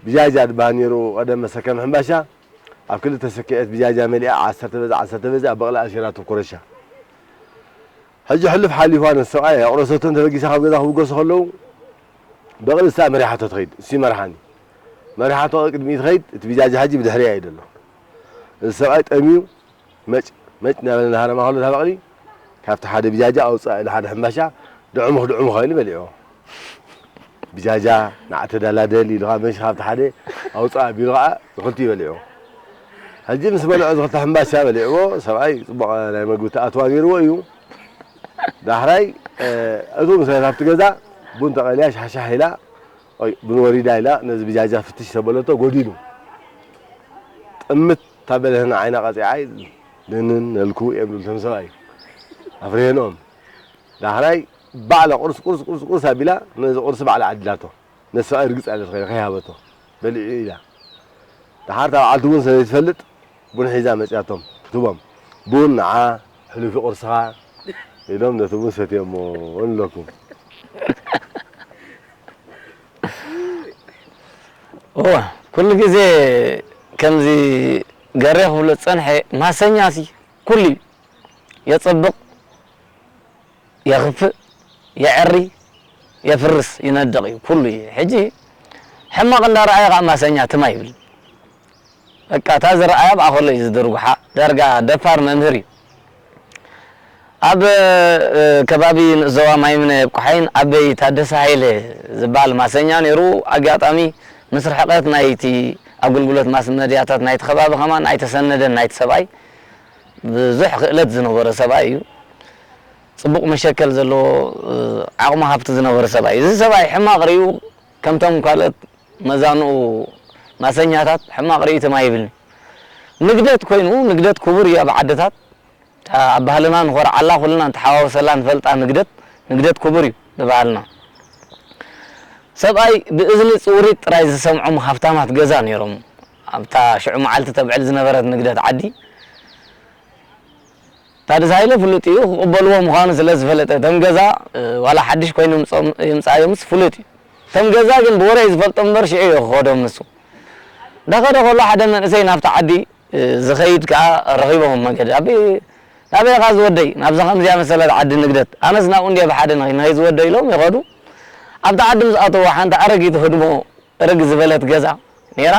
ብጃጃ ድበሃል ነይሩ ቀደም መሰከሚ ሕምባሻ ኣብ ክልተ ሰኪዐት ብጃጃ መሊኣ ዓሰርተ በዛ ዓሰርተ በዛ ኣብ በቕሊ ኣሲራቶ ኮረሻ። ሕጂ ሕሉፍ ሓሊፋ ነቲ ሰብኣይ ኣቑረሰቶን ተበጊሳ ካብ ገዛ ክብገሱ ከለዉ በቕሊ እሳ መሪሓቶ ትኸይድ። እሱ ይመርሓኒ። መሪሓቶ ቅድሚት ይኸይድ፣ እቲ ብጃጃ ሕጂ ብድሕሪኣ እዩ ዘሎ። እዚ ሰብኣይ ጠምዩ መጭ መጭ እናበለ እናሃረማ ከሎ እታ በቕሊ ካብቲ ሓደ ብጃጃ ኣውፅኣ ኢሉ ሓደ ሕምባሻ ድዕሙኽ ድዕሙኽ ኢሉ በሊዕዎ። ብጃጃ ንዓ ተደላደል ኢሉ ከዓ መሽ ካብቲ ሓደ ኣውፅኣ ኣቢሉ ከዓ ንክልቲኡ በሊዕዎ። ሕጂ ምስ በልዖ እዚ ክልተ ሕምባሻ በሊዕዎ፣ ሰብኣይ ፅቡቕ ናይ መግቢ ተኣትዋ ገይርዎ እዩ። ዳሕራይ እቱ ምስ ኣብቲ ገዛ ቡን ተቐልያ ሻሕሻሕ ኢላ ኦይ ቡን ወሪዳ ኢላ ነዚ ብጃጃ ፍትሽ ተበለቶ ጎዲሉ። ጥምት ታበለህና ዓይና ቀፂዓይ ድንን ነልኩ እዮም ዝብሉ እቶም ሰብኣይ ኣፍርሄንኦም። ዳሕራይ ባዕላ ቁርስ ቁርስ ቁርስ ቁርስ ኣቢላ ነዚ ቁርሲ ባዕላ ዓዲላቶ። ነቲ ሰብኣይ ርግፅ ኣለ ትኸይደ ከይሃበቶ በሊዑ ኢላ። ደሓር እታ በዓልቲ ቡን ስለ ዘይትፈልጥ ቡን ሒዛ መፅያቶም ክትቦም ቡን ንዓ ሕሉፊ ቁርስኻ ኢሎም ነቲ ቡን ሰትዮሞ ንብለኩም። እወ ኩሉ ግዜ ከምዚ ገሬ ክብሎ ዝፀንሐ ማሰኛ ሲ ኩሉ እዩ የፀብቕ የኽፍእ የዕሪ የፍርስ ይነድቕ እዩ ኩሉ እዩ ሕጂ ሕማቕ እንዳረኣየ ከዓ ማሰኛ ትማ ይብል በቃ እታ ዝረኣያ ብኣ ከሎ እዩ ዝድርጉሓ ዳርጋ ደፋር መምህር እዩ ኣብ ከባቢ ንእስ ዞባ ማይምነ ቁሓይን ኣበይ ታደሰ ሃይለ ዝበሃል ማሰኛ ነይሩ ኣጋጣሚ ምስ ርሕቐት ናይቲ ኣገልግሎት ማስ መድያታት ናይቲ ከባቢ ከማን ኣይተሰነደን ናይቲ ሰብኣይ ብዙሕ ክእለት ዝነበሮ ሰብኣይ እዩ ፅቡቕ መሸከል ዘለዎ ዓቕሚ ሃፍቲ ዝነበረ ሰብኣይ እዩ እዚ ሰብኣይ ሕማቕ ርእዩ ከምቶም ካልኦት መዛንኡ ማሰኛታት ሕማቕ ርእይቶም ኣይብልን። ንግደት ኮይኑ ንግደት ክቡር እዩ ኣብ ዓድታት ኣብ ባህልና ንኾርዓላ ኩልና ንተሓዋወሰላ ንፈልጣ ንግደት ንግደት ክቡር እዩ ብባህልና። ሰብኣይ ብእዝኒ ፅውሪት ጥራይ ዝሰምዖም ሃፍታማት ገዛ ነይሮም ኣብታ ሽዑ መዓልቲ ተብዕል ዝነበረት ንግደት ዓዲ። ታደሰ ሃይለ ፍሉጥ እዩ ክቕበልዎ ምዃኑ ስለ ዝፈለጠ እቶም ገዛ ዋላ ሓድሽ ኮይኑ ይምፃዮምስ ፍሉጥ እዩ። እቶም ገዛ ግን ብወረ እዩ ዝፈልጦም እምበር ሽዑ እዩ ክኸዶም ንሱ። እንዳኸደ ከሎ ሓደ መንእሰይ ናብቲ ዓዲ ዝኸይድ ከዓ ረኺቦም ኣብ መንገዲ ኣቢ ናበይ ኢኻ ዝወደይ ናብዛ ከምዚኣ መሰለት ዓዲ ንግደት ኣነስ ናብኡ እንድየ ብሓደ ንኸይድ ንኸይድ ዝወደይ ኢሎም ይኸዱ። ኣብቲ ዓዲ ምስ ኣተዉ ሓንቲ ኣረጊት ህድሞ እርግ ዝበለት ገዛ ነይራ።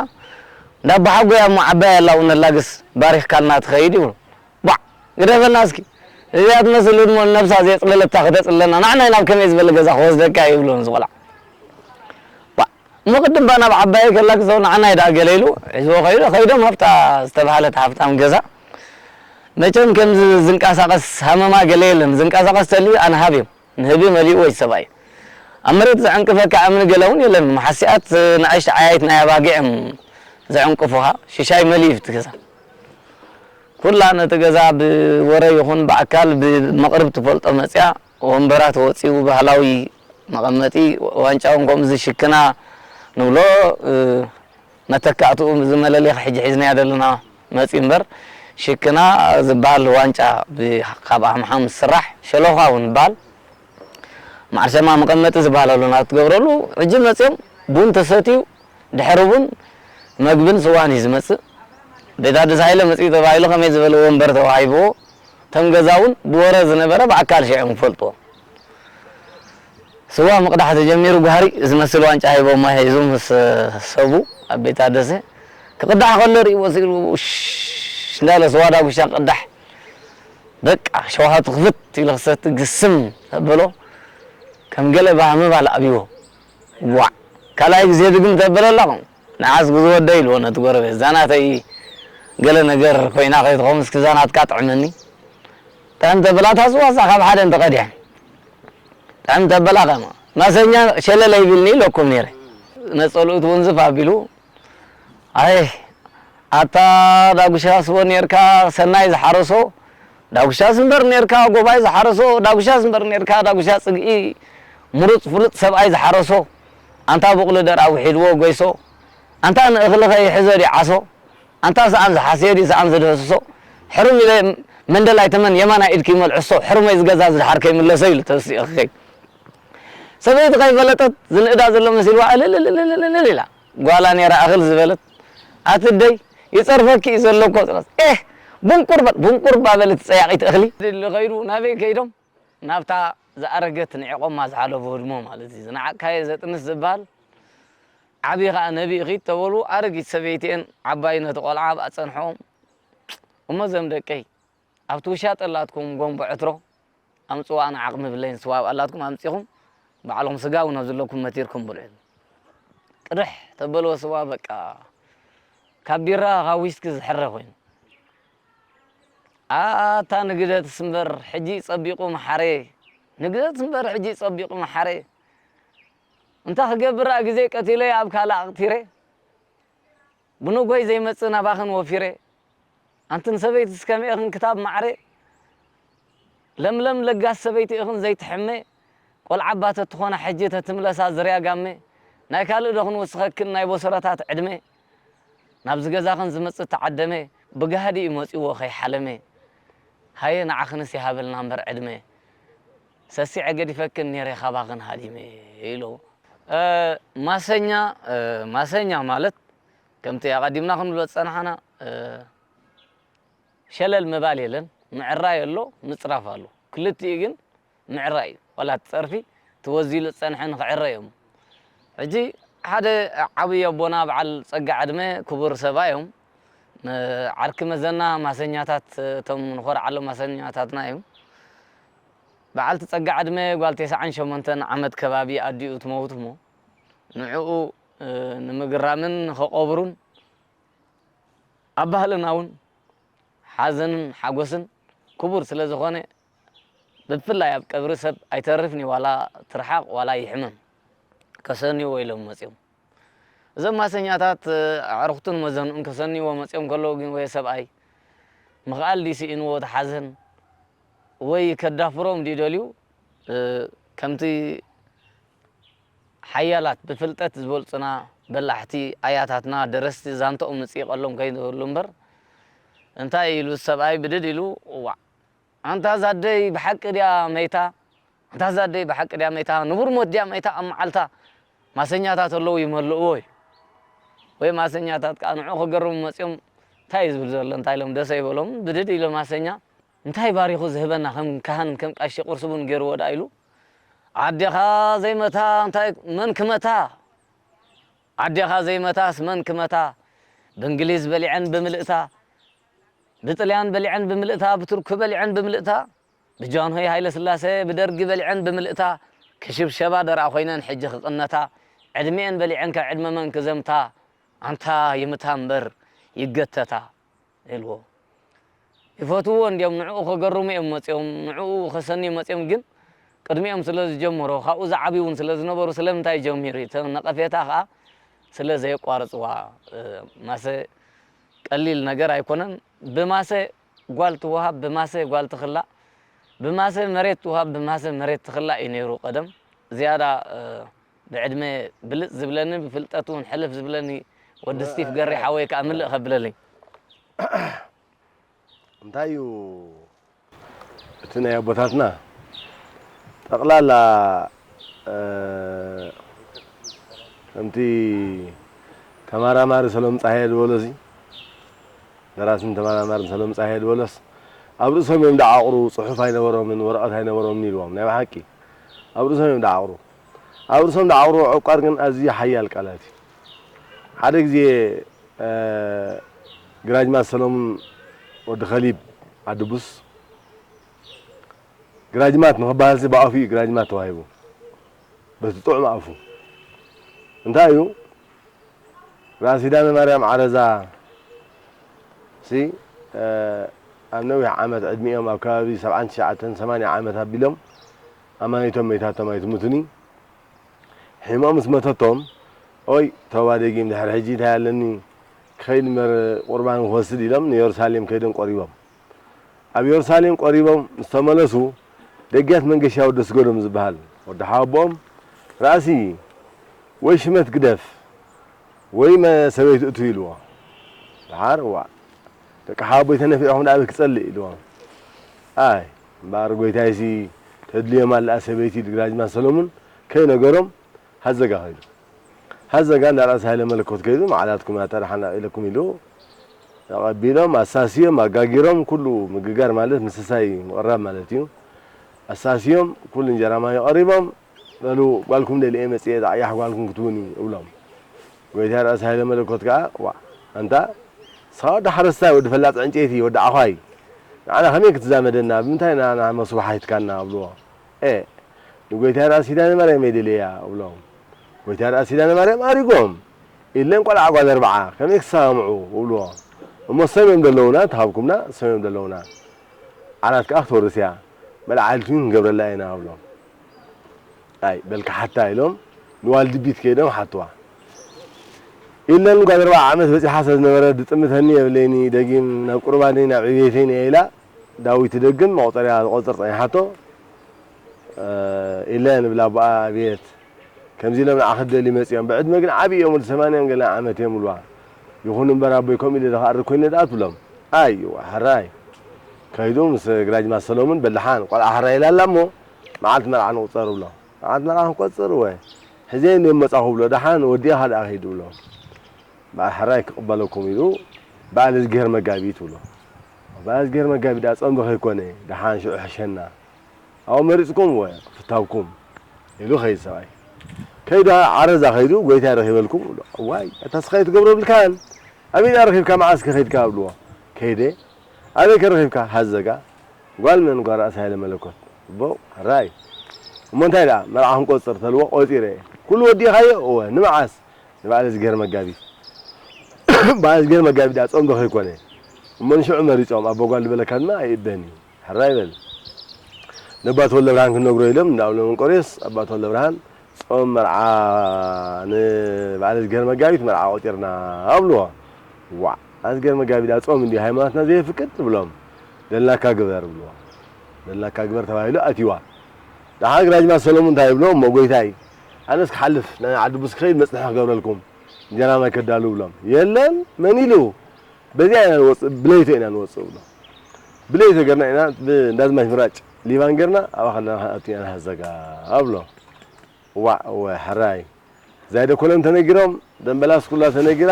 እንዳ ኣቦሓጎይ እሞ ዓባይ ኣላ እውን ነላግስ ባሪኽካልና ትኸይድ ይብሉ። ቧዕ ግደፈና እስኪ እዚኣ ትመስል ህድሞ ንነብሳ ዘየፅለለታ ክተፅልለና ንዓና ናብ ከመይ ዝበለ ገዛ ክወስደካ እዩ ይብሉ ነዚ ቆልዓ። ቧዕ እሞ ቅድም ባ ናብ ዓባየ ከላግሶ ንዓናይ ደኣ ገለ ኢሉ ሒዝዎ ከይዱ ከይዶም ኣብታ ዝተባህለት ሃፍታም ገዛ መቸም ከምዚ ዝንቀሳቐስ ሃመማ ገለ የለን ዝንቀሳቐስ ተልዩ ኣንሃብ እዮም ንህቢ መሊእዎ እዩ ሰብኣይ ኣብ መሬት ዘዕንቅፈካ እምኒ ገለ እውን የለን መሓሲኣት ንኣሽቱ ዓያይት ናይ ኣባጊዕ እዮም ዘዕንቅፉኻ ሽሻይ መሊኡ እዩ እቲ ገዛ ኩላ ነቲ ገዛ ብወረ ይኹን ብኣካል ብመቕርብ ትፈልጦ መፅያ ወንበራት ወፂኡ ባህላዊ መቐመጢ ዋንጫ እውን ከምዚ ሽክና ንብሎ መተካእትኡ እዚ መለሊኽ ሕጂ ሒዝናያ ዘለና መፂ እምበር ሽክና ዝበሃል ዋንጫ ካብ ኣምሓም ዝስራሕ ሸሎኻ እውን ይበሃል መዓርሸማ መቐመጢ ዝበሃል ኣሎ ናብ ትገብረሉ ሕጂ መፅኦም ቡን ተሰትዩ ድሕሪ ቡን መግብን ስዋን እዩ ዝመፅእ ቤት ኣዲስ ሃይለ መፅኡ ተባሂሉ ከመይ ዝበለ ወንበር ተዋሂብዎ እቶም ገዛ እውን ብወረ ዝነበረ ብኣካል ሽዑ እዮም ዝፈልጥዎ ስዋ ምቕዳሕ ተጀሚሩ ጓህሪ ዝመስል ዋንጫ ሂቦማ ሒዙ ምስ ሰቡ ኣብ ቤት ኣደሰ ክቕዳሕ ከሎ ርእይዎ ስኢሉ ሽ እንዳለ ስዋ ዳጉሻ ክቕዳሕ በቃ ሸውሃቱ ክፍት ኢሉ ክሰቲ ግስም ተበሎ ከም ገለ ባህሚ ባል ኣብይዎ ዋዕ ካልኣይ ግዜ ድግም ተበለላ ንዓስ ግዝወደይ ኢልዎ ነቲ ጎረቤት እዛ ናተይ ገለ ነገር ኮይና ከይትኸውን እስኪ እዛ ናትካ ጥዕመኒ ጥዕም ተበላ እታ ስዋ እሳ ካብ ሓደ እንተቐዲሐ ጥዕም ተበላ ከማ ማሰኛ ሸለል ኣይብልኒ ኢለኩም ነይረ ነፀልኡ ትውንዝፍ ኣቢሉ ኣይ ኣታ ዳጉሻ ስቦ ኔርካ ሰናይ ዝሓረሶ ዳጉሻስ እምበር ኔርካ ጎባይ ዝሓረሶ ዳጉሻስ እምበር ኔርካ ዳጉሻ ፅግኢ ምሩፅ ፍሉጥ ሰብኣይ ዝሓረሶ ኣንታ ቡቕሊ ደርኣ ውሒድዎ ጎይሶ ኣንታ ንእኽልኸ ይሕዞ ድዩ ዓሶ ኣንታ ሰኣን ዝሓሰዮ ድዩ ሰኣን ዝደህስሶ ሕሩም ኢለ መንደላይ ተመን የማናይ ኢድኪ ይመልዕሶ ሕሩመይ ዝገዛ ዝድሓር ከይምለሶ ኢሉ ተሲኡ ክኸይድ ሰበይቲ ከይፈለጠት ዝንእዳ ዘሎ መሲልዋ እልልልልልልል ኢላ። ጓላ ነይራ እኽል ዝበለት። ኣቲ ደይ ይጸርፈኪ እዩ ዘሎ እኮ ትብላ። ኤህ ቡንቁር በል ቡንቁር እባ በል እቲ ጸያቒት እኽሊ። ድሊ ከይዱ ናበይ ከይዶም? ናብታ ዝኣረገት ንዒቖማ ዝሓለፉ ህድሞ ማለት እዩ። ዝነዓቕካዮ ዘጥንስ ዝበሃል ዓቢ ኸኣ ነቢ ኢኺ ተበሉ። ኣረጊት ሰበይቲኤን ዓባይ ነቲ ቆልዓ ኣብኣ ጸንሖም። እሞ ዘም ደቀይ ኣብቲ ውሻጠ ኣላትኩም ጎንቦ ዕትሮ ኣምጽዋ፣ ኣነ ዓቕሚ ብለይን ስዋ ኣብኣ ኣላትኩም ኣምጺኹም ባዕልኹም ስጋ እውን ኣብ ዘለኩም መቲርኩም ብልዑ። ቅድሕ ተበልዎ ስዋ በቃ ካብ ቢራ ካብ ዊስኪ ዝሕረ ኮይኑ። ኣታ ንግደትስ እምበር ሕጂ ጸቢቑ መሓሬ፣ ንግደትስ እምበር ሕጂ ጸቢቑ መሓሬ። እንታይ ክገብር ግዜ ቀቲለ ኣብ ካልእ ኣቕቲረ። ብነጎይ ዘይመጽእ ናባኽን ወፊረ። ኣንትን ሰበይትስ ከመይ ኢኽን ክታብ ማዕረ። ለምለም ለጋስ ሰበይቲ ኢኽን ዘይትሕመ። ቆልዓ እባ ተትኾና ሕጂ ተትምለሳ ዝርያ ጋመ። ናይ ካልእ ዶ ክንውስኸክን ናይ ቦሰረታት ዕድመ። ናብዚ ገዛኽን ዝመጽእ ተዓደመ። ብጋህዲ እዩ መጺዎ ከይሓለመ። ሃየ ንዓኽንስ ይሃበልና እምበር ዕድመ። ሰሲዐ ገዲፈክን ኔረ ካባኽን ሃዲመ ኢሉ። እ፣ ማሰኛ፣ እ፣ ማሰኛ ማለት ከምቲ ኣቐዲምና ክንብሎ ዝጸናሕና፣ እ፣ ሸለል ምባል የለን። ምዕራይ ኣሎ፣ ምጽራፍ ኣሎ። ክልቲኡ ግን ምዕራይ እዩ። ዋላ እቲ ጸርፊ እቲ ወዚሉ ዝጸንሐ ንኽዕረ እዮም። ሕጂ ሓደ ዓብዪ ኣቦና በዓል ጸጋ ዕድመ ክቡር ሰብኣይ እዮም። ም-፣ ዓርኪ መዘና ማሰኛታት፣ እቶም ንኾርዓሎም ማሰኛታትና እዮም። በዓልቲ ጸጋ ዕድመ ጓል ተስዓን ሸሞንተን ዓመት ከባቢ ኣዲኡ ትመውት እሞ፣ ንዕኡ፣ እ፣ ንምግራምን ንኸቐብሩን ኣብ ባህልና እውን ሓዘንን ሓጎስን ክቡር ስለ ዝኾነ፣ ብፍላይ ኣብ ቀብሪ ሰብ ኣይተርፍን እዩ፣ ዋላ ትርሓቕ ዋላ ይሕመም። ከሰንይዎ ኢሎም መጺኦም። እዞም ማሰኛታት፣ እ፣ ኣዕሩኽቱን መዘንኡን ከሰንይዎ መጺኦም ከለዉ ግን ወይ ሰብኣይ ምኽኣል ድዩ ስኢንዎ እቲ ሓዘን ወይ ከዳፍሮም ድዩ ደልዩ፣ እ፣ ከምቲ ሓያላት ብፍልጠት ዝበልጹና በላሕቲ ኣያታትና ደረስቲ ዛንትኦም ምጽኢቐሎም ከይህሉ እምበር፣ እንታይ ኢሉ ሰብኣይ ብድድ ኢሉ፣ "እዋእ፣ ኣንታ እዛ ኣደይ ብሓቂ ድያ መይታ? ኣንታ እዛ ኣደይ ብሓቂ ድያ መይታ? ንቡር ሞት ድያ መይታ ኣብ መዓልታ?" ማሰኛታት ኣለዉ ይመልእዎ እዩ። ወይ ማሰኛታት ከኣ ንዕኡ ክገርሙ መጺኦም፣ "እንታይ እዩ ዝብል ዘሎ? እንታይ ኢሎም ደሰ ይበሎም?" ብድድ ኢሉ ማሰኛ፣ እንታይ ባሪኹ ዝህበና ከም ካህን ከም ቀሺ ቁርሲ ቡን ገይርዎ ደኣ ኢሉ፣ ኣዴኻ ዘይመታ እንታይ መን ክመታ? ኣዴኻ ዘይመታስ መን ክመታ? ብእንግሊዝ በሊዐን ብምልእታ፣ ብጥልያን በሊዐን ብምልእታ፣ ብቱርኪ በሊዐን ብምልእታ፣ ብጃንሆይ ሃይለ ስላሴ ብደርጊ በሊዐን ብምልእታ፣ ክሽብሸባ ደርኣ ኮይነን ሕጂ ክቕነታ፣ ዕድሚኤን በሊዐን ካብ ዕድመ መን ክዘምታ፣ ኣንታ ይምታ እምበር ይገተታ። ኢልዎ። ይፈትውዎ እንድዮም፣ ንዕኡ ከገርሙ እዮም መጺኦም፣ ንዕኡ ከሰንዩ መጺኦም፣ ግን ቅድሚኦም ስለ ዝጀመሮ፣ ካብኡ ዝዓብዩ እውን ስለ ዝነበሩ፣ ስለምንታይ ጀሚሩ? እተን ነቐፌታ ኸኣ ስለ ዘየቋርጽዋ፣ እ፣ ማሰ ቀሊል ነገር ኣይኮነን። ብማሰ ጓል ትወሃብ፣ ብማሰ ጓል ትኽላእ፣ ብማሰ መሬት ትወሃብ፣ ብማሰ መሬት ትኽላእ እዩ ነይሩ ቀደም። ዝያዳ፣ እ፣ ብዕድመ ብልጽ ዝብለኒ፣ ብፍልጠት እውን ሕልፍ ዝብለኒ ወዲ ስቲፍ ገሪ ሓወይ ከኣ ምልእ ከብለለይ። እንታይ እዩ እቲ ናይ ኣቦታትና ጠቕላላ፣ እ፣ ከምቲ ተመራማሪ ሰሎም ጻሃየ ዝበሎሲ፣ ደራስን ተመራማርን ሰሎም ጻሃየ ዝበሎስ፣ ኣብ ርእሶም እዮም ደዓቕሩ፣ ጽሑፍ ኣይነበሮምን፣ ወረቐት ኣይነበሮምን ኢልዎም። ናይ ብሓቂ ኣብ ርእሶም እዮም ደዓቕሩ። ኣብ ርእሶም ደዓቕሩ ዕቋር ግን ኣዝዩ ሓያል ቃላት እዩ። ሓደ ግዜ፣ እ፣ ግራጅማት ሰሎሙን ወዲ ከሊብ ዓዲ ቡስ፣ ግራጅማት ንኽበሃልሲ ብኣፉ እዩ ግራጅማት ተዋሂቡ። በቲ ጥዑም ኣፉ። እንታይ እዩ? ራእሲ ዳመ ማርያም ዓረዛ ሲ፣ እ፣ ኣብ ነዊሕ ዓመት ዕድሚኦም ኣብ ከባቢ ሰብዓን ትሽዓተን ሰማንያ ዓመት ኣቢሎም ኣማኒቶም መይታቶም ኣይትሙትኒ። ሒሞም ምስ መተቶም፣ ኦይ፣ ተባ ደጊም ድሕሪ ሕጂ እንታይ ኣለኒ? ክኸይድ እምበር ቁርባን ክወስድ ኢሎም ንየሩሳሌም ከይዶም ቆሪቦም። ኣብ የሩሳሌም ቆሪቦም ምስ ተመለሱ፣ ደግያት መንገሻ ወዲ ኣስገዶም ዝበሃል ወዲ ሓወቦኦም፣ ራእሲ ወይ ሽመት ግደፍ ወይ መ-፣ ሰበይቲ እቱ ኢልዎ። ደሓር፣ እዋእ፣ ደቂ ሓወቦይ ተነፊዕኹም ደኣ ኣበይ ክጸልእ ኢልዎም። ኣይ፣ እምበኣር ጎይታይሲ ተድልዮም ኣለኣ ሰበይቲ ኢሉ ግራጅማት ሰሎሙን ከይነገሮም ሃዘጋ ከይዱ። ሃዘጋ እንዳ ራእሲ ሃይለ መለኮት ከይዱ፣ መዓላትኩም እያ፣ ተደሓና ኢለኩም ኢሉ ተቐቢሎም፣ ኣሳስዮም፣ ኣጋጊሮም፣ ኩሉ ምግጋር ማለት ምስሳይ ምቕራብ ማለት እዩ። ኣሳስዮም፣ ኩሉ እንጀራ ማይ ቀሪቦም፣ በሉ ጓልኩም ደልየ መፅየ፣ ጣዕያሕ ጓልኩም ክትውን እዩ እብሎም። ጎይታይ ራእሲ ሃይለ መለኮት ከዓ፣ ዋ፣ ኣንታ፣ ንስኻ ወዲ ሓረስታይ፣ ወዲ ፈላጥ ዕንጨይቲ፣ ወዲ ዓዃይ፣ ንዓና ከመይ ክትዛመደና፣ ብምንታይ ንዓና መሶብ ሓቲትካና እብልዎ። ኤ፣ ንጎይታይ ራእሲ ኪዳነ ማርያም እየ ደልየያ እብሎም። ጎይታይ ራእሲ ኪዳነ ማርያም ኣሪጎም፣ ኢለን ቆልዓ ጓል ኣርብዓ፣ ከመይ ክሰማምዑ እብልዎ። እሞ ሰም እዮም ዘለዉና፣ ተሃብኩምና፣ ሰም እዮም ዘለዉና። ዓራት ከዓ ክትወርስ እያ፣ መልዓሊት እውን ክንገብረላ ኢና እብሎም። ኣይ፣ በልካ ሓታ ኢሎም፣ ንዋልድቢት ከይዶም ሓትዋ። ኢለን ጓል ኣርብዓ ዓመት በፂሓ ስለ ዝነበረ፣ ድጥምተኒ የብለይኒ፣ ደጊም ናብ ቁርባነይ፣ ናብ ዕብየተይ እየ ኢላ፣ ዳዊት ትደግም፣ መቑፀርያ ትቖፅር ፀኒሓቶ። እ፣ ኢለ ንብል ኣቦኣ፣ ኣቤት፣ ከምዚ ኢሎም ንዓኺ ክደልዩ መፂኦም፣ ብዕድመ ግን ዓብዪ እዮም፣ ወዲ ሰማንያን ገለ ዓመት እዮም፣ ብልዋ። ይኹን እምበር ኣቦይ፣ ከምኡ ኢለ ዶ ክኣርግ ኮይነ ደኣ ትብሎም። ኣይ፣ ሕራይ። ከይዱ ምስ ግራጅማ ሰሎሙን በል ደሓን፣ ቆልዓ ሕራይ ኢላ ኣላ እሞ፣ መዓልቲ መርዓ ንቑፀር ብሎ። መዓልቲ መርዓ ክንቆፅር እወ፣ ሕዜ እንድዮም መፃኹ ብሎ፣ ደሓን ወዲእኻ ደኣ ኺድ ብሎ። በዓል ሕራይ ክቕበለኩም ኢሉ፣ በዓል እዝግሄር መጋቢት ብሎ። በዓል እዝግሄር መጋቢት ደኣ ጾም ዶ ከይኮነ፣ ደሓን ሽዑ ሕሸና። ኣብኡ መሪጽኩም እወ፣ ክፍታውኩም ኢሉ ኸይድ ሰብኣይ። ከይዱ ዓረዛ ኸይዱ፣ ጎይታይ ረኺበልኩም ብሎ። እዋይ፣ ኣታ ስኻ ኣይትገብሮ ብልካን፣ ኣበይ ደኣ ረኺብካ፣ መዓስ ከ ኸይድካ ብልዎ። ከይደ፣ ኣበይ ከ ረኺብካ፣ ሃዘጋ። ጓል መን? ጓል ራእሲ ሃይለ መለኮት። እቦ፣ ሕራይ። እሞ እንታይ ደኣ፣ መርዓ ክንቆጽር ተልዎ፣ ቆጺረ። ኩሉ ወዲእኻዮ? እወ፣ ንመዓስ? ንበዓል እዝግሄር መጋቢት። በዓል እዝግሄር መጋቢት ደኣ ጾም ዶ ከይኮነ? እሞ ንሽዑ መሪጾም፣ ኣቦ ጓል ዝበለካ ድማ ኣይእበን እዩ። ሕራይ በል። ነባ ተወልደ ብርሃን ክንነግሮ ኢሎም፣ እንዳ ኣቡነ መንቆርዮስ፣ ኣባ ተወልደ ብርሃን፣ ጾም መርዓ ንበዓል እዝግሄር መጋቢት መርዓ ቆጺርና ኣብልዎ። ዋዕ፣ እዝግሄር መጋቢት ደኣ ጾም እንድዩ ሃይማኖትና ዘየፍቅድ ትብሎም። ደልናካ ግበር ብልዎ። ደልናካ ግበር ተባሂሉ ኣትይዋ። ደሓር ግራጅማ ሰሎሙን እንታይ ይብሎ? እሞ ጎይታይ፣ ኣነስ ክሓልፍ ናይ ዓዲ ቡስ ክኸይድ መጽንሒ ክገብረልኩም፣ እንጀራ ማይ ከዳሉ ብሎም። የለን፣ መን ኢሉ? በዚኣ ኢና ንወጽእ፣ ብለይቶ ኢና ንወጽእ ብሎ። ብለይቶ ገርና ኢና፣ ብ-፣ እንዳዝማች ምራጭ ሊባን ገርና፣ ኣብኣ ከለና ኣቱ ኢና ንሃዘጋ ብሎ። ዋዕ፣ እወ፣ ሕራይ። ዛይደ ኮሎም ተነጊሮም፣ ደምበላስ ኩላ ተነጊራ፣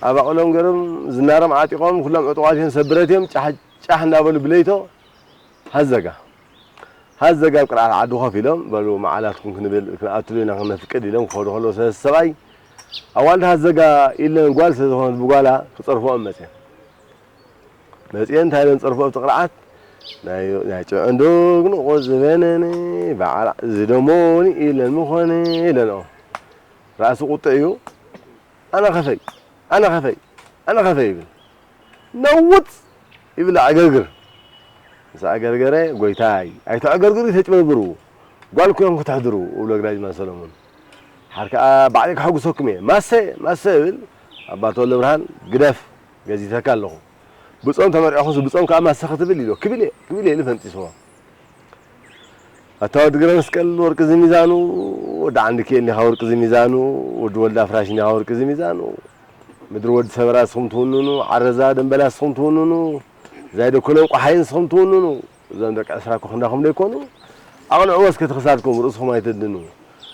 ኣባቕሎም ገሮም፣ ዝናሮም ዓጢቖም፣ ኩሎም ዕጡቓት እዮም፣ ሰብ ብረት እዮም፣ ጫሕ ጫሕ እንዳበሉ ብለይቶ ሃዘጋ። ሃዘጋ ኣብ ቅርዓት ዓዲ ኮፍ ኢሎም፣ በሉ መዓላትኩም ክንብል፣ ክንኣትሉ ኢና ክነፍቅድ ኢሎም ክኸዱ ከለዉ፣ ሰለስተ ሰብኣይ፣ ኣዋልድ ሃዘጋ ኢለን ጓል ስለ ዝኾነት ብጓላ ክጸርፍኦም መጽየን። መጽየን እንታይ ኢለን ጸርፍኦ ኣብቲ ቅርዓት? ናይ፣ ናይ ጭዕንዱግ ንቑጽ ዝበነኒ በዓል ዝደሞኒ ኢለን ምኾነ ኢለንኦ። ራእሲ ቁጥዕ እዩ። ኣነ ኸፈይ፣ ኣነ ኸፈይ፣ ኣነ ኸፈይ ይብል። ነውጥ ይብል ኣዕገርግር። ምስ ኣዕገርገረ፣ ጎይታይ፣ ኣይተዕገርግሩ፣ ተጭበርብሩ፣ ጓል ኮይንኩም ከተሕድሩ፣ እብሎ ግራጅማ ሰሎሞን። ሓር ከኣ ባዕለይ ከሐጉሰኩም እየ፣ ማሰ፣ ማሰ ይብል። ኣባ ተወልደ ብርሃን፣ ግደፍ፣ ገዚተካ ኣለኹ። ብጾም ተመርዒኹስ ብጾም ከኣ ማሰ ክትብል ኢሎ፣ ክብል እየ፣ ክብል እየ ኢሉ ፈንጢስዎ። ኣታ ወዲ ግረ መስቀል ወርቂ ዝሚዛኑ፣ ወዲ ዓንዲ ኪኤል እንዲኻ ወርቂ ዝሚዛኑ፣ ወዲ ወልደ ኣፍራሽ እንዲኻ ወርቂ ዝሚዛኑ፣ ምድሪ ወዲ ሰበራ ንስኹም ትውንኑ፣ ዓረዛ ደንበላ ንስኹም ትውንኑ፣ ዛይደ ኮሎም ቆሓይ ንስኹም ትውንኑ፣ እዞም ደቂ ዕስራ እኮ ክንዳኹም ዶ ይኮኑ? ኣቕንዕዎ እስከ እቲ ክሳድኩም፣ ርእስኹም ኣይተድኑ።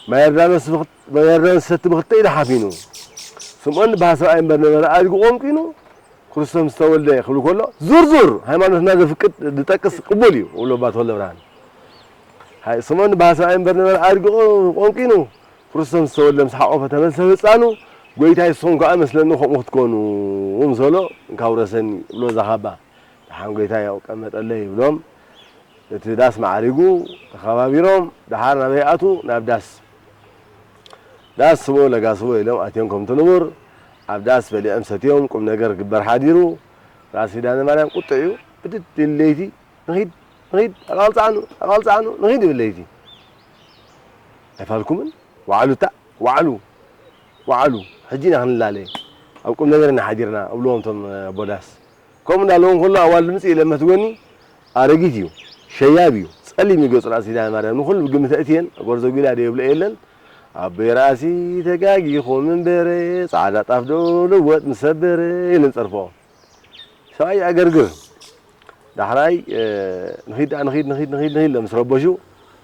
ማይ ዮርዳኖስ ብኽ-፣ ማይ ዮርዳኖስ ዝሰቲ ብኽልተ ኢዱ ሓፊኑ። ስምኦን ዝበሃል ሰብኣይ እምበር ነበረ ኣድጊ ቆንቂኑ፣ ክርስቶስ ምስ ተወልደ ክብል ከሎ፣ ዙር ዙር፣ ሃይማኖትና ዘፍቅድ ዝጠቅስ ቅቡል እዩ፣ እብሎ ኣባ ተወልደ ብርሃን። ሃይ፣ ስምኦን ዝበሃል ሰብኣይ እምበር ነበረ ኣድጊ ቆንቂኑ፣ ክርስቶስ ምስ ተወልደ ምስ ሓቆፈ ተመልሰ ህጻኑ፣ ጎይታይ ንስኹም ከኣ መስለኒ ከምኡ ክትኮኑ፣ ምስ በሎ፣ እንካ ውረሰኒ፣ እብሎ እዛ ካባ። ደሓን ጎይታይ ያው ቀመጠለይ ይብሎም። እቲ ዳስ ማዕሪጉ ተኸባቢሮም፣ ደሓር ናበይ ኣቱ? ናብ ዳስ። ዳስ ስቦ ለጋ ስቦ ኢሎም ኣትዮም ከምቲ ንቡር። ኣብ ዳስ በሊዖም ሰትዮም፣ ቁም ነገር ግበር ሓዲሩ። ራእሲ ኪዳነ ማርያም ቁጥዕ እዩ። ብድድ ኢሉ ለይቲ፣ ንኺድ፣ ንኺድ፣ ኣቓልጻዕኑ፣ ኣቓልጻዕኑ፣ ንኺድ ይብል ለይቲ። ኣይፋልኩምን? ዋዕሉ እታ፣ ዋዕሉ፣ ዋዕሉ። ሕጂ ኢና ክንላለ። ኣብ ቁም ነገር ኢና ሓዲርና፣ እብልዎም እቶም ኣቦ ዳስ። ከምኡ እንዳለዎም ከሎ ኣዋልድ ምጽእ ኢለ መትጎኒ ኣረጊት እዩ፣ ሸያብ እዩ፣ ጸሊም እዩ ገጹ ራእሲ ኪዳነ ማርያም። ንኹሉ ብግምት ኣእትየን፣ ጎርዞ ጒላ ዶ የብሎ የለን። ኣቦይ ራእሲ ተጋጊኹም እምበረ፣ ጻዕዳ ጣፍ ዶ ልወጥ ምስ ሰበረ፣ ኢለን ጸርፍኦ። ሰብኣይ ኣገርግር። ዳሕራይ፣ እ፣ ንኺድ ደኣ፣ ንኺድ፣ ንኺድ፣ ንኺድ፣ ንኺድ ኢሎም ምስ ረበሹ፣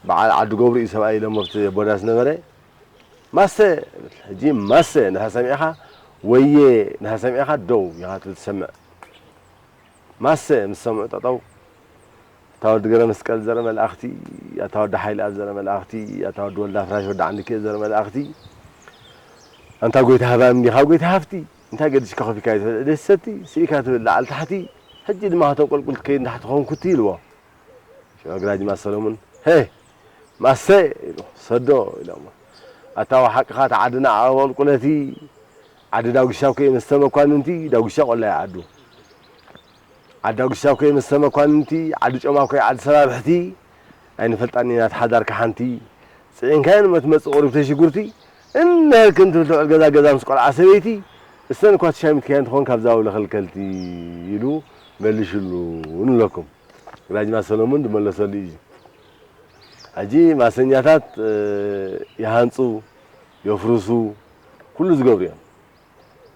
በዓል ዓዲ ገብሩ እዩ ሰብኣይ ኢሎሞ ኣብቲ ኣቦ ዳስ ነበረ። ማሰ፣ ሕጂ ማሰ እንድሕር ሰሚዕኻ፣ ወየ እንድሕር ሰሚዕኻ፣ ደው ኢኻ ትብል ትሰምዕ። ማሰ ምስ ሰምዑ ጠጠው። ኣታ ወዲ ገረመስቀል ዘርኢ መላእኽቲ፣ ኣታ ወዲ ሓይልኣብ ዘርኢ መላእኽቲ፣ ኣታ ወዲ ወልደ ኣፍራሽ ወዲ ዓንዲኬ ዘርኢ መላእኽቲ፣ ኣንታ ጎይታ ሃባም እንዲኻ ጎይታ ሃፍቲ፣ እንታይ ገዲሽካ ኮፍ ኢልካ ትብል ደሰቲ፣ ስኢካ ትብል ላዕሊ ታሕቲ፣ ሕጂ ድማ ከተንቆልቁል ትከይድ እንዳ ትኸውን ኩቲ ኢልዎ። ሽዑ ግራጅማ ሰሎሙን፣ "ሄ! ማሰ!" ኢሉ፣ "ሰዶ!" ኢሎሞ። ኣታ ወሓቅኻ፣ እታ ዓድና ዓቐብ ቁልቁለቲ፣ ዓዲ ዳጉሻ እኮ እየ መስተ መኳንንቲ፣ ዳጉሻ ቆላይ ዓዱ። ዓዲ ዳጉሻ እኮ እየ መስተ መኳንንቲ፣ ዓዲ ጮማ እኮ እየ ዓዲ ሰባብሕቲ፣ ኣይንፈልጣን ኢና እታ ሓዳርካ ሓንቲ። ጽዒንካዮ ንመትመጽእ ቁሩብ ተሽጉርቲ፣ እንድሕር ክንትብል ትውዕል ገዛ ገዛ ምስ ቆልዓ ሰበይቲ፣ እስተን እኳ ተሻሚትካየን ትኾን ካብዛ ውለ ከልከልቲ ኢሉ መልሽሉ ንብለኩም። ግራጅማ ሰሎሙን ዝመለሰሉ እዩ። ሕጂ ማሰኛታት፣ እ፣ ይሃንጹ፣ የፍርሱ፣ ኩሉ ዝገብሩ እዮም።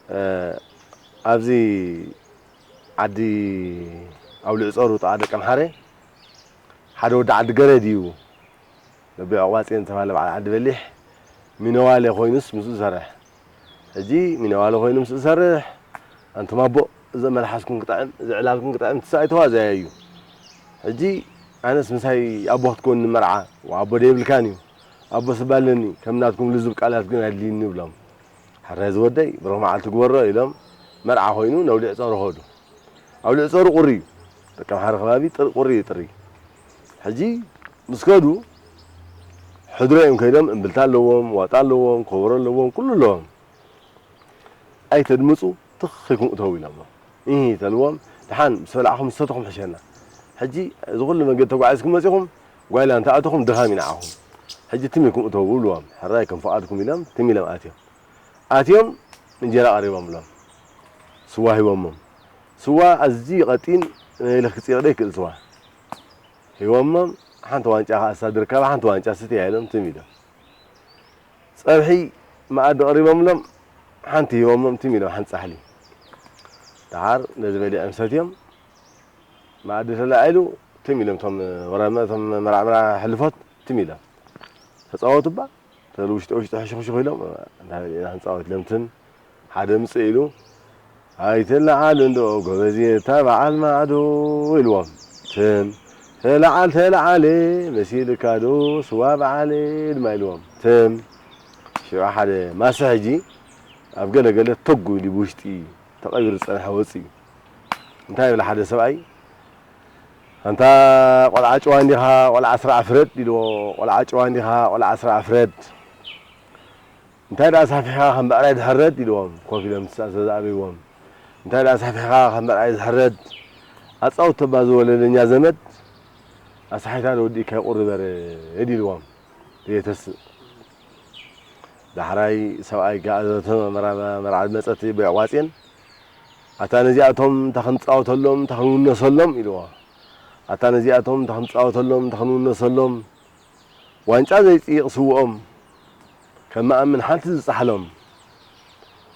እ፣ ኣብዚ ዓዲ ኣውሊዕ ጾሩ ጥቓ ደቀምሓረ ሓደ ወዲ ዓዲ ገረድ እዩ። ነቢዖ ቋጼን ዝተባህለ በዓል ዓዲ በሊሕ ሚነዋለ ኮይኑስ ምስኡ ዝሰርሕ። ሕጂ ሚነዋለ ኮይኑ ምስኡ ዝሰርሕ፣ ኣንቱም ኣቦ፣ እዚ መልሓስኩም ክጥዕም፣ እዚ ዕላልኩም ክጥዕም፣ ትስ ኣይተዋዘያዩ። ሕጂ ኣነስ ምሳይ ኣቦ ክትኮኒ መርዓ፣ ኣቦ ደይብልካን እዩ። ኣቦ ስባ ኣለኒ፣ ከም ናትኩም ልዙብ ቃላት ግን ኣድልይኒ ይብሎም። ሕራይ ዝወደይ፣ ብሩኽ መዓልቲ ግበሮ ኢሎም፣ መርዓ ኮይኑ ነውሊዕ ጸሩ ኸዱ። ኣውሊዕ ጸሩ ቁሪ እዩ። ደቂ ኣምሓራ ከባቢ ጥር-፣ ቁሪ እዩ ጥሪ። ሕጂ ምስ ከዱ፣ ሕድሮ እዮም ከይዶም፣ እምብልታ ኣለዎም፣ ዋጣ ኣለዎም፣ ከበሮ ኣለዎም፣ ኩሉ ኣለዎም። "ኣይተድምጹ፣ ትኽ ኢልኩም እተዉ" ኢሎሞ። "ኢሂ" ተልዎም፣ "ደሓን ምስ በላዕኹም ምስ ሰተኹም ሕሸና። ሕጂ እዚ ኩሉ መንገዲ ተጓዒዝኩም መጺኹም፣ ጓይላ እንተ ኣተኹም ድኻም እዩ ንዓኹም። ሕጂ ትም ኢልኩም እተዉ" ብልዎም። "ሕራይ ከም ፍቓድኩም" ኢሎም ትም ኢሎም ኣትዮም። ኣትዮም እንጀራ ቀሪቦምሎም። ስዋ ሂቦሞም። ስዋ ኣዝዩ ቀጢን፣ ነይልኽ ክጽይቕ ደይክእል ስዋ። ሂቦሞም፣ ሓንቲ ዋንጫ ከኣ እሳ ድርካባ ሓንቲ ዋንጫ ስትያ ኢሎም ትም ኢሎም። ጸብሒ መኣዲ ቀሪቦምሎም፣ ሓንቲ ሂቦሞም ትም ኢሎም ሓንቲ ጻሕሊ። ደሓር ነዚ በሊዖም ሰትዮም፣ መኣዲ ተላዒሉ ትም ኢሎም እቶም ወራመ-፣ እቶም መራዕምራ ሕልፎት ትም ኢሎም። ተጻወቱ እባ፣ ተሉ ውሽጢ ውሽጢ ሕሹኽሹኽ ኢሎም፣ እንታይ በሊዕና ክንጻወት ኢሎም ትም ሓደ ምጽእ ኢሉ፣ "ኣይትለዓል እንዶ ጎበዝ፣ እታ በዓል ማዕዶ" ኢልዎም። ትም፣ "ተለዓል ተለዓለ መሲልካ ዶ ስዋ በዓለ" ድማ ኢልዎም። ትም፣ ሽዑ ሓደ ማሰ ሕጂ ኣብ ገለ ገለ ተጉ ኢሉ ብውሽጢ ተቐቢሩ ዝጸንሐ ወጽእ እዩ። እንታይ ይብል ሓደ ሰብኣይ፣ "ኣንታ ቆልዓ ጭዋ እንዲኻ፣ ቆልዓ ስራዕ ፍረድ" ኢልዎ። "ቆልዓ ጭዋ እንዲኻ፣ ቆልዓ ስራዕ ፍረድ። እንታይ ደኣ ሳፊሕካ ከም ብዕራይ ዝሕረድ?" ኢልዎም፣ ኮፍ ኢሎም ተዛኣበይዎም። "እንታይ ደኣ ሳፊሕካ ከም ብዕራይ ዝሕረድ? ኣጻውቶ እባ ዝወለደኛ ዘመድ፣ ኣሳሒታ ዶ ወዲእካ ይቁሪ በረድ?" ኢልዎም። ዘየተስእ። ዳሕራይ ሰብኣይ ጋእዘተ መራ-፣ መርዓ መጸት በይዕ ዋጽየን፣ "ኣታ ነዚኣቶም እንተ ክንጻወተሎም፣ እንተ ክንውነሰሎም" ኢልዎ። "ኣታ ነዚኣቶም እንተ ክንጻወተሎም፣ እንተ ክንውነሰሎም፣ ዋንጫ ዘይጽይቕ ስውኦም፣ ከም መኣምን ሓንቲ ዝጻሕሎም።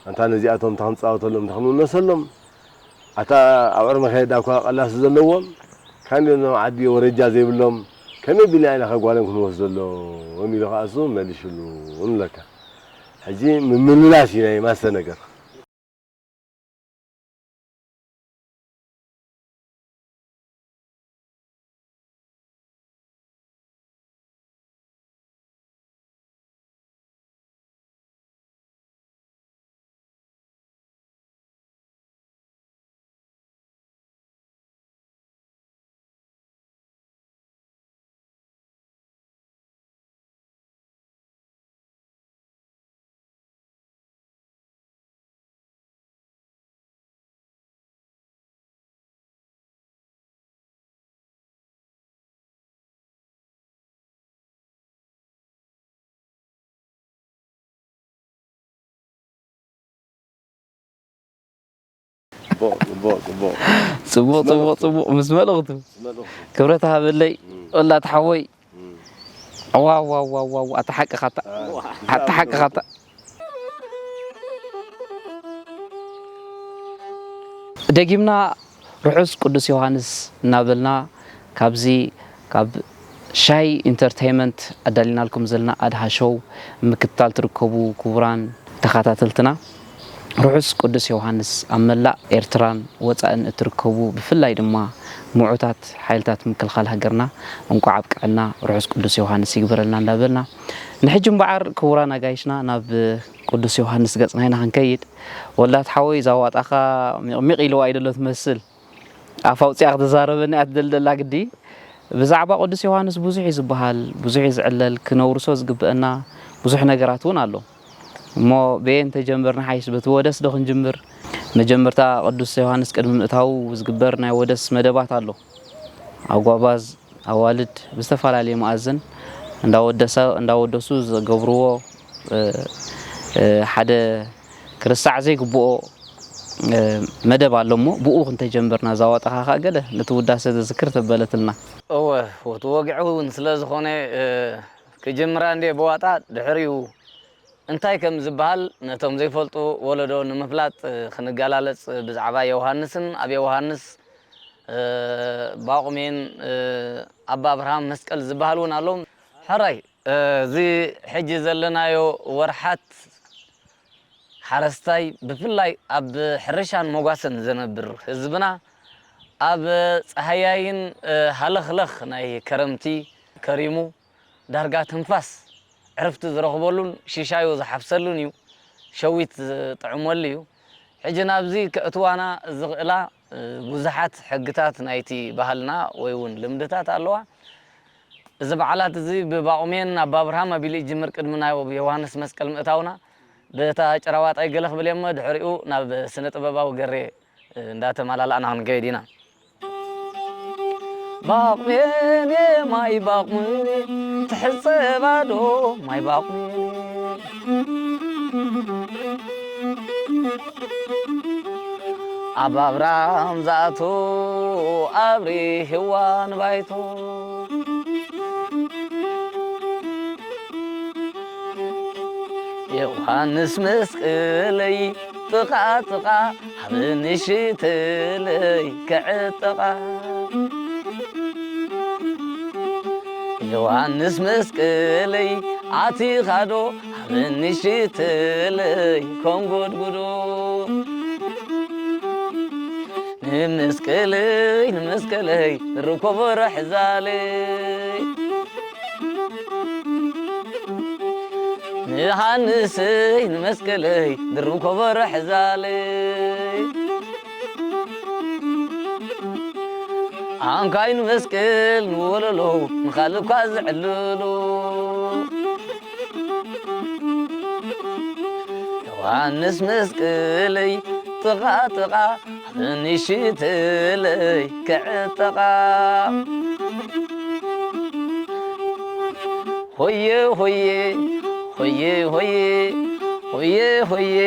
ኣንታ ነዚኣቶም እንተ ክንጻወተሎም፣ እንተ ክንውነሰሎም፣ ኣታ ኣብ ዕርሚ ከየዳ እኳ ቀላሲ ዘለዎም፣ ካንዲኦም ዓዲ ወረጃ ዘይብሎም፣ ከመይ ቢልና ኢና ከ ጓሎም ክንወስደሎም?" ኢሉ ከኣ እሱ መሊሽሉ ንብለካ። ሕጂ ምምልላስ እዩ ናይ ማሰ ነገር። ጽቡቕ፣ ጽቡቕ፣ ጽቡቕ። ጽቡቕ፣ ጽቡቕ፣ ጽቡቕ። ምስ መልእኽቱ። ምስ መልእኽቱ። ክብረት ሃበለይ፣ እም። ወላድ ሓወይ። እም። ዋው፣ ዋው፣ ዋው፣ ዋው፣ ኣታ ሓቅኻ፣ ኣታ፣ ኣታ ሓቅኻ፣ ኣታ። ደጊምና ርሑስ ቅዱስ ዮሃንስ እናበልና፣ ካብዚ፣ ካብ ሻሂ ኢንተርቴይመንት ኣዳሊናልኩም ዘለና ኣድሃ ሾው ምክትታል ትርከቡ ክቡራን ተኸታተልትና፣ ርሑስ ቅዱስ ዮሃንስ ኣብ መላእ ኤርትራን ወጻእን እትርከቡ፣ ብፍላይ ድማ ምዑታት ሓይልታት ምክልኻል ሃገርና፣ እንቋዕ ኣብቅዐና፣ ርሑስ ቅዱስ ዮሃንስ ይግበረልና እንዳበልና፣ ንሕጂ እምበኣር ክቡራን ኣጋይሽና ናብ ቅዱስ ዮሃንስ ገጽና ኢና ክንከይድ። ወላት ሓወይ፣ እዛ ዋጣኻ ሚቕሚቕ ኢልዋ እዩ ዘሎ ትመስል። ኣፍ ኣውጺኣ ክትዛረበኒ እያ ትደልደላ ግዲ። ብዛዕባ ቅዱስ ዮሃንስ ብዙሕ እዩ ዝበሃል፣ ብዙሕ እዩ ዝዕለል፣ ክነውርሶ ዝግብአና ብዙሕ ነገራት እውን ኣሎ። እሞ በየን ተጀምር ንሓይሽ፣ በቲ ወደስ ዶ ክንጅምር? መጀመርታ ቅዱስ ዮሃንስ ቅድሚ ምእታዉ ዝግበር ናይ ወደስ መደባት ኣሎ። ኣጓባዝ፣ ኣዋልድ ብዝተፈላለየ መኣዝን እንዳወደሰ-፣ እንዳወደሱ ዝገብርዎ፣ እ፣ እ፣ ሓደ ክርሳዕ ዘይግብኦ፣ እ፣ መደብ ኣሎ እሞ ብኡ ክንተጀምርና፣ እዛ ዋጣኻ ኸኣ ገለ ነቲ ውዳሰ ዘዝክር ተበለትልና። እወ፣ እቲ ወግዒ እውን ስለ ዝኾነ፣ እ፣ ክጅምራ እንድየ ብዋጣ፣ ድሕሪኡ እንታይ ከም ዝበሃል ነቶም ዘይፈልጡ ወለዶ ንምፍላጥ፣ እ፣ ክንገላለጽ ብዛዕባ ዮሃንስን ኣብ ዮሃንስ፣ እ፣ ባቑሜን፣ እ፣ ኣባ ኣብርሃም መስቀል ዝበሃል እውን ኣሎ። ሕራይ፣ እ፣ እዚ ሕጂ ዘለናዮ ወርሓት ሓረስታይ ብፍላይ ኣብ ሕርሻን መጓሰን ዝነብር ህዝብና ኣብ ጸሃያይን፣ እ፣ ሃለኽለኽ ናይ ከረምቲ ከሪሙ ዳርጋ ትንፋስ ዕረፍቲ ዝረኽበሉን ሽሻዩ ዝሓፍሰሉን እዩ። ሸዊት ዝጥዕመሉ እዩ። ሕጂ ናብዚ ከእትዋና ዝኽእላ፣ እ፣ ብዙሓት ሕግታት ናይቲ ባህልና ወይ እውን ልምድታት ኣለዋ። እዚ በዓላት እዚ ብባቑሜን ኣባ ኣብርሃም ኣቢሉ ይጅምር። ቅድሚ ናይ ዮሃንስ መስቀል ምእታውና፣ በታ ጭራዋጣይ ገለ ክብል እየ እሞ፣ ድሕሪኡ ናብ ስነ ጥበባዊ ገሬ እንዳተመላላእና ክንከይድ ኢና። ባቑሜኔ፣ ማይ ባቑሜኔ፣ ትሕጸባ ዶ ማይ ባቑሜኔ? ኣብ ኣብራም ዝኣቱ ኣብሪህዋ ንባይቶ። ዮሃንስ መስቀለይ ጥቓ ጥቓ፣ ሃበኒ ሽተለይ ክዕጠቓ። ዮሃንስ መስቀለይ ኣቲኻዶ፣ ሃበኒ ሽተለይ ከንጎድጉዶ። ንመስቀለይ፣ ንመስቀለይ፣ ርኮቦ ረሕዛለይ። ንሃንሰይ ንመስቀለይ ድርብ ኮቦ ረሕዛለይ። ኣንካይ ንመስቀል ንወለሎ ንኻልእ እኳ ዝዕልሎ። ዮሃንስ መስቀለይ ጥቓ ጥቓ ንሽተለይ ክዕጠቓ። ሆየ ሆየ ሆየ ሆየ ሆየ ሆየ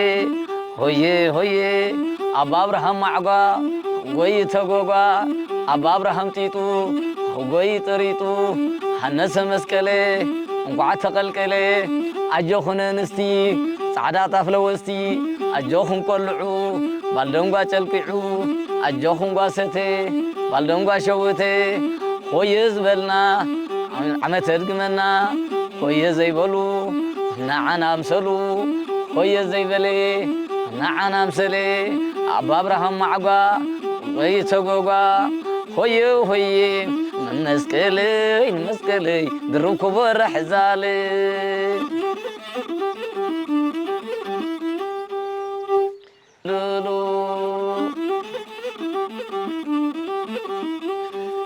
ሆየ ሆየ። ኣባ ኣብርሃም ማዕጓ ጎይ ተጎጓ፣ ኣባ ኣብርሃም ጢጡ ጎይ ጥሪጡ። ሃነሰ መስቀለ እንኳዕ ተቐልቀለ። ኣጆኹን ኣንስቲ ጻዕዳ ጣፍ ለወስቲ፣ ኣጆኹም ቆልዑ ባልደንጓ ጨልቂዑ። ኣጆኹም ጓሰተ ባልደንጓ ሸውተ፣ ሆየ ዝበልና ዓመት ኣድግመና። ሆየ ዘይበሉ ንዓና ኣምሰሉ፣ ሆየ ዘይበለ ንዓና ኣምሰለ። ኣባ ኣብርሃም ማዕጓ ወይ ተጎጓ፣ ሆየ ሆየ ንመስቀለይ ንመስቀለይ ድርብ ክቡር ሕዛለይ። ሉሉ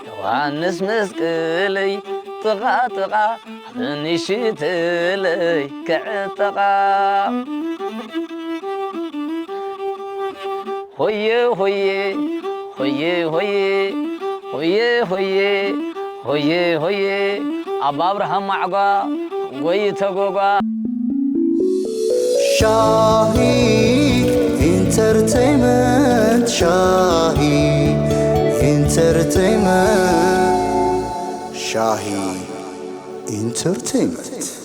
ዮሃንስ መስቀለይ ጥቓ ጥቓ፣ ንሽተለይ ክዕጠቓ። ሆየ ሆየ ሆየ ሆየ ሆየ ሆየ ሆየ ሆየ። ኣባ ኣብርሃም ማዕጓ ጎይ ተጎጓ። ሻሂ ኢንተርቴይመንት፣ ሻሂ ኢንተርቴይመንት፣ ሻሂ ኢንተርቴይመንት።